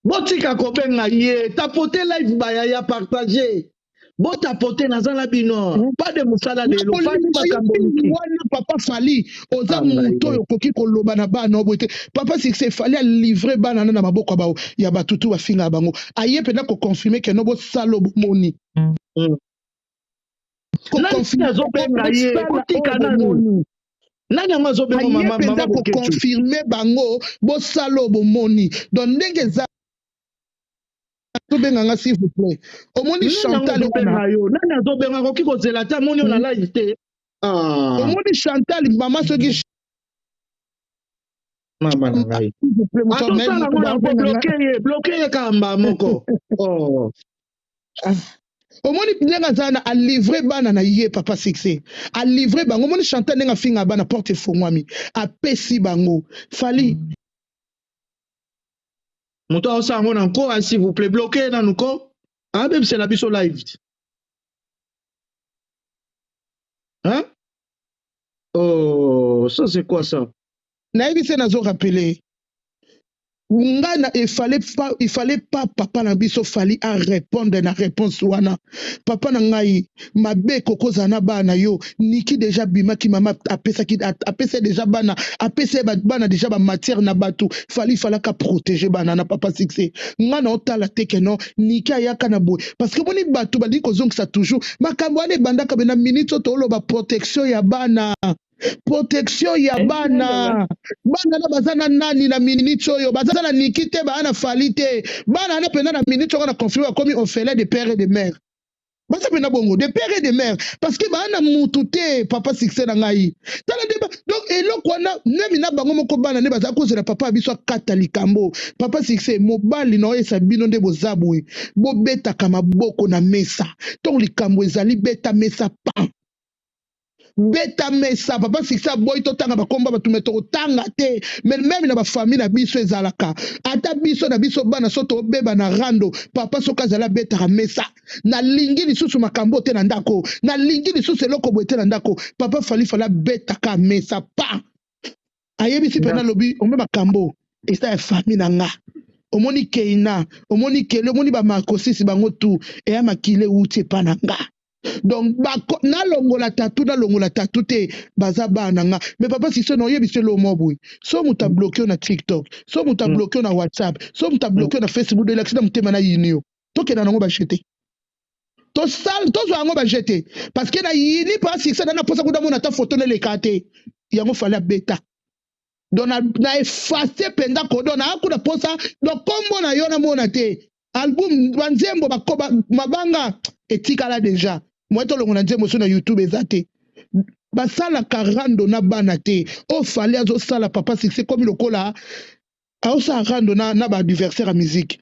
Speaker 2: Botika kobenga ye, tapote live, bayaya, partage, botapote, naza na bino, pas de mosala lelo. Fally makambo oluki.
Speaker 10: Wana papa Fally oza moto oyo okoki koloba na bana oyo boye te. Papa Succès, Fally alivre bana na maboko ya batutu bafingaka bango, aye mpenza koconfirme ke no bosala bomoni.
Speaker 2: Nani azobenga ye? Botika nanu, nani yango azobenga?
Speaker 10: Mama mpenza koconfirme bango bosala oyo bomoni. Donc ndenge eza, tobenganga s'il vous plaît. Omoni Chantal?
Speaker 2: Yo nani azobenga? Akoki kozela te, amoni yo na live te.
Speaker 10: Omoni Chantal, mama soki
Speaker 2: Mama na ngai azosala ngo na kobloquer ye, bloquer ye kamba moko.
Speaker 10: Omoni ndenge aza na alivre bana na ye, papa Succès, alivre bango. Omoni Chantal ndenge afinga bana, porte efongwami, apesi bango Fally.
Speaker 2: Moto aosala yango na nko, s'il vous plaît, bloquer nanu ko abebisela biso live.
Speaker 11: Hein? Oh, ça c'est quoi ça?
Speaker 10: Nayebi se nazo rappeler nga na il fallait pas, il fallait pas papa na biso Fally a répondre na réponse wana. Papa na ngai mabe ekokozala na bana na yo. Niki déjà bimaki mama apesaki apesa déjà bana apesa bana déjà ba matière na batu. Fally falaka protéger bana na papa succès. Nga na otala te que non Niki ayaka na boye parce que boni batu balingi kozongisa toujours makambo wana ebandaka be na minute oyo toloba protection ya bana. Protection ya bana. Bana na baza na nani na minute oyo baza na Niki te baa na Fally te bana na mpenza na minute oyo na confirme bakomi orphelin de père et de mère baza mpenza bongo de père et de mère parce que baa na mutu te papa succès na ngai tala nde donc eloko wana meme na bango moko bana nde baza kozela papa ya biso akata likambo papa succès mobali na oyesa bino nde boza boye bobetaka maboko na mesa ntongo likambo ezali beta mesa pan beta mesa papa succès aboyi totanga bakomba bato me tokotanga te me meme na bafamille na biso ezalaka ata biso na biso bana so tobeba na rando papa soki azali abetaka mesa nalingi lisusu makambo te na ndako nalingi lisusu eloko boye te na ndako papa Fally Fally abetaka mesa pa ayebisi mpe nalobi ombe makambo eza ya famille na nga omoni Keina omoni Kele omoni bamarkosisi bango tu eya makila ewuti epa na nga donc bako nalongola tatu nalongola tatu te baza bana nga mais papa siso na oyebi se lomo boye so moto abloke yo na TikTok so moto abloke yo na WhatsApp so moto abloke yo na Facebook elakisi na motema na yini yo tokenda nango bajete tosala tozwa yango bajete parce que na yini pa succès na naposa kuta mona ata foto neleka te yango Fally abeta donc na efface mpenza kodo na akuna posa donc kombo na yo namona te album banzembo bakoba mabanga etikala deja moye tolongo na nzembo so na YouTube eza te basalaka rando na bana te oyo Fally azosala papa succès komi lokola aosala rando na baadversaire ya musique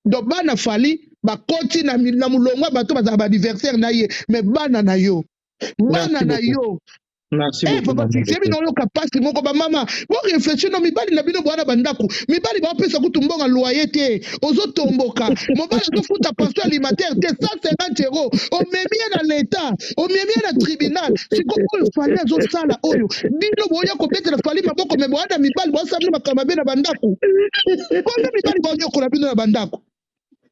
Speaker 10: donc bana Fally bakoti na molongo ya bato bazala baadversaire na ye mais bana na yo bana na yo.
Speaker 11: Merci
Speaker 10: Eh,
Speaker 11: beaucoup,
Speaker 10: papa
Speaker 11: maman.
Speaker 10: Succès bino oyoka mpasi moko bamama boréfléchir no mibali na bino bwana bandako mibali baopesa kutu mbongo loyer te ozotomboka mobali azofuta pension alimentaire te 150 euro omemi ye na leta omemi ye na tribunal siko oyo Fally azosala oyo bino boya kobetela Fally maboko me bowana mibali boasala bino makambo mabe na bandako kombe mibali baonyokola bino na bandako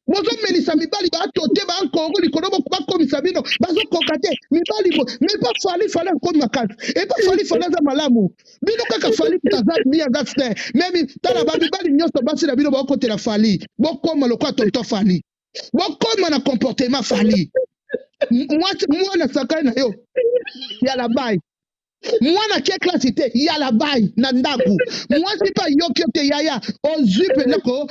Speaker 10: bozomelisa mibali bato te bankoro likolo bakomisa bino bazokoka te mibali bo mais pa Fally Fally akomi makasi epa Fally Fally aza malamu bino kaka Fally moto aza bien aza sain mais tala bamibali nyonso basi na bino baokotela Fally bokoma lokola tonton Fally bokoma na comportement Fally mwasi mwana sakai na yo ya labai mwana ke klasi te ya labai na ndako mwasi mpe ayoki yo te yaya ozwi mpenza ko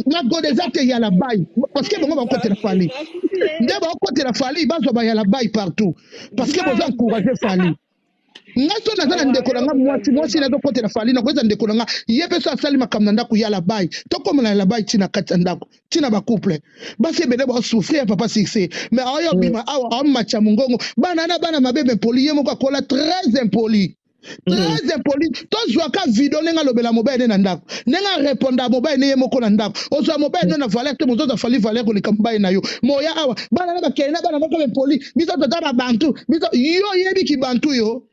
Speaker 10: magoda eza te ya labai parce que bango bakotela Fally nde bakotela Fally bazwa baya labai partout parce que boza encourage Fally ngai so naza na ndeko na nga mwasi mwasi nazokotela Fally nakoyeza ndeko na nga ye mpe so asali makambo na ndako ya labai tokóma na labai ntina kati ya ndako ntina bacouple basi ebele baosouffrir papa succès mais aoyo bima awa aomatya mongongo bana na bana mabe impoli ye moko akola très impoli très impoli tozwaka video ndenge alobela mobali ne na ndako ndenge areponda mobali ne ye moko na ndako ozwa mobali no na valeur te mozozwa Fally valeur koleka mobali na yo moya awa bana na bakele na bana moko impoli biso toza babantu biso yo oyebiki bantu yo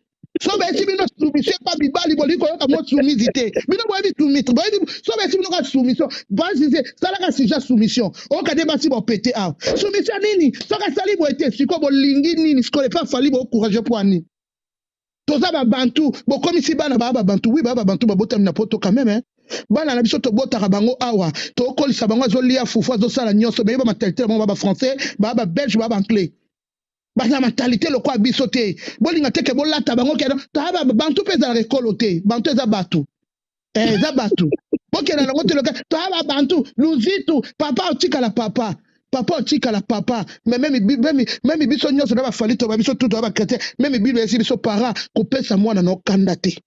Speaker 10: so bayesi bino soumission epa mibali bolingi koyoka mo soumise te bino boyebi soumise boyebi so bayesi bino ka soumission basise salaka sujet soumission oyoka nde basi bopete awa soumission nini soki asali boye te sikoyo bolingi nini sikoyo epa Fally boencourage po ani toza babantu bokomisi bana baa babantu wi baa babantu babotami na poto quand même hein? Bana na biso tobotaka bango awa tokolisa bango azolia fufu azosala nyonso beyeba mentalité na bango baa bafrançais baa babelge baa baanglais baza mentalité lokola biso te bolinga te ke bolata bango ke toya bantu mpe ezalaka ekolo te bantu eza bato eza bato bokenda nango te loka toya babantu luzitu papa otikala papa papa otikala papa mais même biso nyonso na baFally toba biso tu toya bachrétien même Bible esi biso para kopesa mwana na okanda te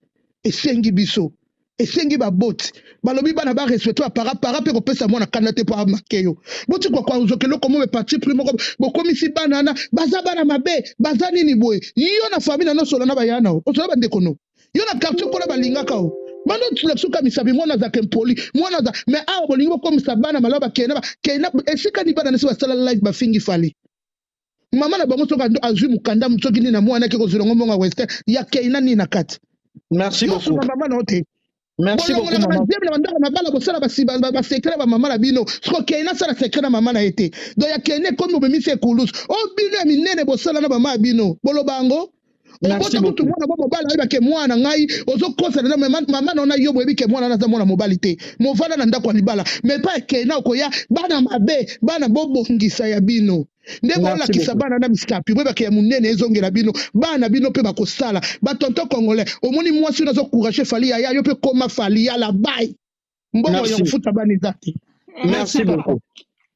Speaker 10: esengi biso esengi baboti balobi bana barespecte bapara para mpe kopesa mwana kanda te mpo amake yo botikwa kozwaka eloko mo parti pris moko bokomisi bana wana baza bana mabe baza nini boye yo na famille na nosola na baya na osola bandeko no yo na quartier kuna balingaka o bando suka misapi mwana azalaka impoli mwana aza mais awa bolingi bokomisa bana malamu bakende bakende esika ni bana nesi basala live bafingi Fally. Mama na bango soki azwi mokanda soki nini na mwana ake kozwela ngo mbongo ya western ya Keina nini na kati.
Speaker 2: Merci
Speaker 10: Yo
Speaker 2: beaucoup.
Speaker 10: sunga mama na yo te.
Speaker 2: Merci beaucoup
Speaker 10: Bolongolaka
Speaker 2: maman.
Speaker 10: bazemi na bandako ya mabala bosala basecret na bamama na bino. Siko Keina asala secret na mama na ye te. Donc ya Keina ekomi obemisi ekulusu. O bino ya minene bosala na bamama ya bino. Boloba yango.
Speaker 2: Merci
Speaker 10: Obota kutu
Speaker 2: beaucoup.
Speaker 10: mwana mwa mobali ayeba ke mwana ngai ozokosana na mama mama na yo na yo boyebi ke mwana wana aza mwana mobali te. Movanda na ndako ya libala. Mais pa ya Keina okoya bana mabe bana bobongisa ya bino. Nde
Speaker 2: Merci
Speaker 10: bolakisa
Speaker 2: beaucoup.
Speaker 10: bana na misapi boyebaka ya monene ezongela bino bana bino mpe bakosala batonton congolais omoni mwasi oyo azocourage Fally yaya yo mpe koma Fally yala bai mbongo ya
Speaker 2: Merci.
Speaker 10: kofuta bana eza te.
Speaker 2: Merci
Speaker 10: Merci papa.
Speaker 2: beaucoup.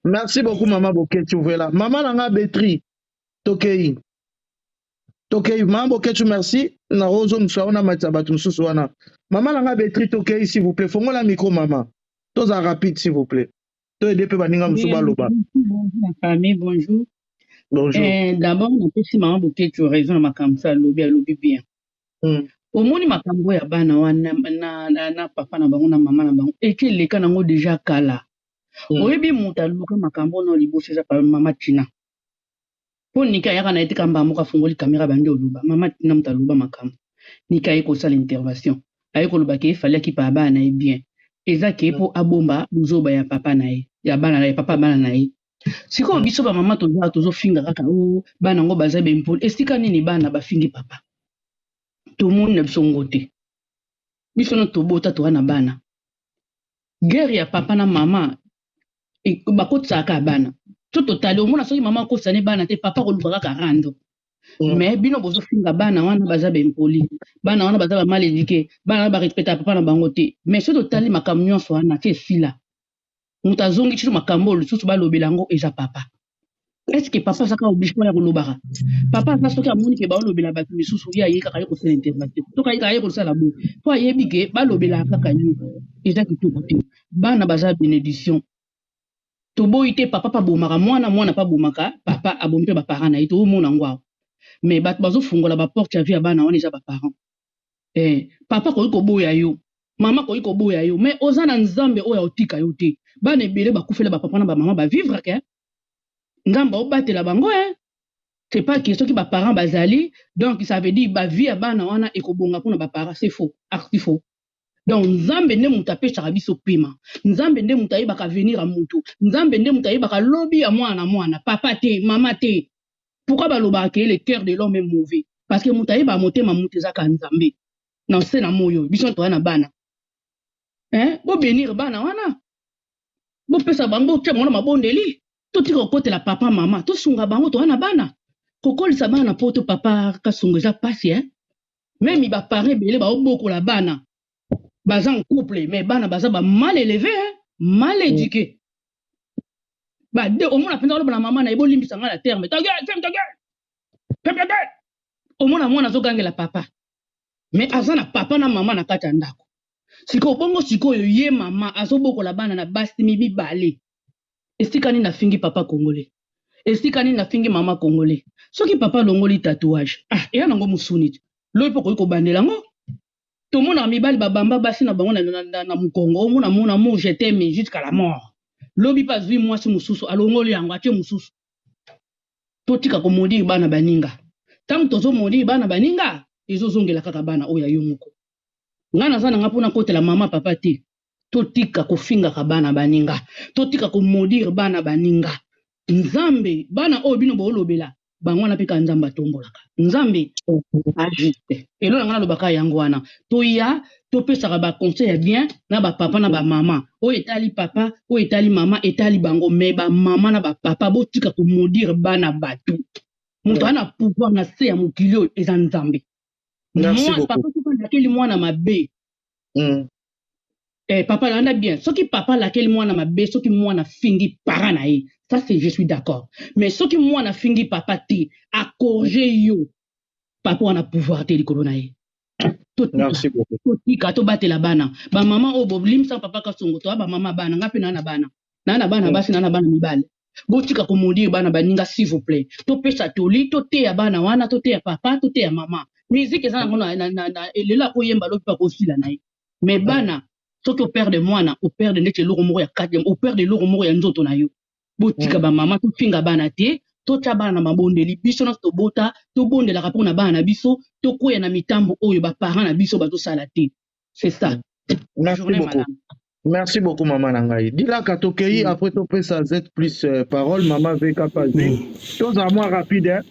Speaker 2: Merci beaucoup maman Boketchu Vela. Maman nanga Betri tokei. Tokei maman Boketchu merci. Na rozo musa wana matisa bato mususu wana. Maman nanga Betri tokei s'il vous plaît. Fongola micro maman. Toza rapide s'il vous plaît. To aider pe baninga mususu
Speaker 4: Oui,
Speaker 2: baloba.
Speaker 4: bonjour la famille, bonjour.
Speaker 2: Bonjour.
Speaker 4: D'abord, napesi mama Boketchu raison na makambo so alobi, alobi bien. Omoni makambo ya bana wana na papa na bango na mama na bango eke eleka nango deja kala. Oyebi moto aluka makambo na liboso eza pa mama Tina. Po Nika ayaka na ye te kamba moko afungoli kamera bandi oloba. Mama Tina moto aloba makambo. Nika aye kosala intervention. Aye koloba ke efali akipa bana na ye bien. Eza ke po abomba buzoba ya papa na ye, ya bana na ye, papa bana na ye. Sikoyo biso ba mama toza tozofinga kaka o bana yango baza bempoli. Esika nini bana bafingi papa? Tomoni na biso ngo te. Biso no tobota toza na bana. Guerre ya papa na mama bakotisaka bana. To totali omona soki mama akotisa ne bana te papa koluka kaka rando. Mais bino bozofinga bana wana baza bempoli, bana wana baza ba mal éduqué, bana wana barespecta papa na bango te. Mais soki totali makambo nyonso wana te esila. Moto azongi tino makambo oyo lisusu balobela yango eza papa. Est-ce que papa azaka obligé ya kolobaka? Papa aza soki amoni ke baolobela bato misusu ye aye kaka ye kosala intervention. Soki aye kaka ye kosala boye, po ayebi ke balobelaka kaka ye. Eza kitoko te. Bana baza bénédiction. Toboyi te papa pa bomaka mwana, mwana pa bomaka papa abomi mpe ba parents na ye toomona yango awa. Mais bato bazofungola ba porte ya vie ya bana wana eza ba parents. Papa koki koboya yo, mama koki koboya yo, mais oza na Nzambe oyo aotika yo te. Bana ebele bakufela ba papa na ba mama ba vivre ke Nzambe aobatela bango hein. C'est pas que soki ba parents bazali, donc ça veut dire ba vie ya bana wana ekobonga mpona ba parents, c'est faux, archi faux. Donc Nzambe nde moto apesaka biso pema. Nzambe nde moto ayebaka avenir ya moto. Nzambe nde moto ayebaka lobi ya mwana na mwana, papa te, mama te. Pourquoi balobaka ke le cœur de l'homme est mauvais? Parce que moto ayebaka motema moto ezaka Nzambe. Na se na moyo, biso toya na bana. Hein? Bo bénir bana wana. Bopesa bango, botia bango na mabondeli. Totika kokotela papa mama, tosunga bango toya na bana. Kokolisa bana na poto papa Kasongo eza pasi hein. Même ba parents ebele baobokola bana. Baza en couple mais bana baza ba mal élevé hein, mal éduqué. Ba de omona penza oloba na mama na ye bolimbisa nga na terme. Ta gueule, ferme ta gueule. Ferme ta gueule. Omona mwana azogangela papa. Mais aza na papa na mama na kati ya ndako. Sikoyo bongo sikoyo ye mama azobokola bana na basi mibale. Esika nini afingi papa congolais? Esika nini afingi mama congolais? Soki papa alongoli tatouage, ah eya nango musuni te. Loyi mpo okoki kobandela yango. Tomonaka mibali babamba basi na bango na mokongo, omona mon amour je t'aime jusqu'à la mort. Lobi mpe azwi mwasi mosusu, alongoli yango, atie mosusu. Totika komodire bana baninga. Tango tozomodire bana baninga, ezozongela kaka bana oyo ya yo moko. Nga naza na nga mpona kotela mama papa te. Totika kofingaka bana baninga. Totika komodire bana baninga. Nzambe, bana oyo bino boolobela, bango wana mpe kaka Nzambe atombolaka. Nzambe ajuste. Elo na nga nalobaka yango wana. Toya, topesaka ba conseil ya bien na ba papa na ba mama. Oyo etali papa, oyo etali mama, etali bango. Mais ba mama na ba papa, botika komodire bana bato. Moto aza na pouvoir na se ya mokili oyo eza Nzambe.
Speaker 2: Merci beaucoup.
Speaker 4: Papa soki alakeli mwana mabe. Papa landa bien. Soki papa alakeli mwana mabe, soki mwana fingi para na ye, ça c'est je suis d'accord. Mais soki mwana fingi papa te, acorriger yo. Papa wana pouvoir te likolo na ye.
Speaker 2: Merci beaucoup.
Speaker 4: Totika tobatela bana. Ba mama oyo bolimisa papa Kasongo, toa ba mama bana, nga pe na na bana. Na na bana basi na na bana mibale. Botika komodire bana baninga s'il vous plaît. Topesa toli, toteya bana wana, toteya papa, toteya mama. Musique eza nango na lelo akoyemba lobi pa kosila na ye. Mais bana soki operde mwana, operde ndeti eloko moko ya kati, operde eloko moko ya nzoto na yo. Botika ba mama tofinga bana te. Totya bana na mabondeli, biso nyonso tobota, tobondelaka mpo na bana na biso, tokweya na mitambo oyo ba parents na biso bazosala te. C'est ça.
Speaker 2: Merci
Speaker 4: Journée
Speaker 2: beaucoup.
Speaker 4: malamu.
Speaker 2: Merci beaucoup mama na ngai. Dilaka tokei après topesa Z plus parole mama VK Pazwi. Tozala mwa rapide hein.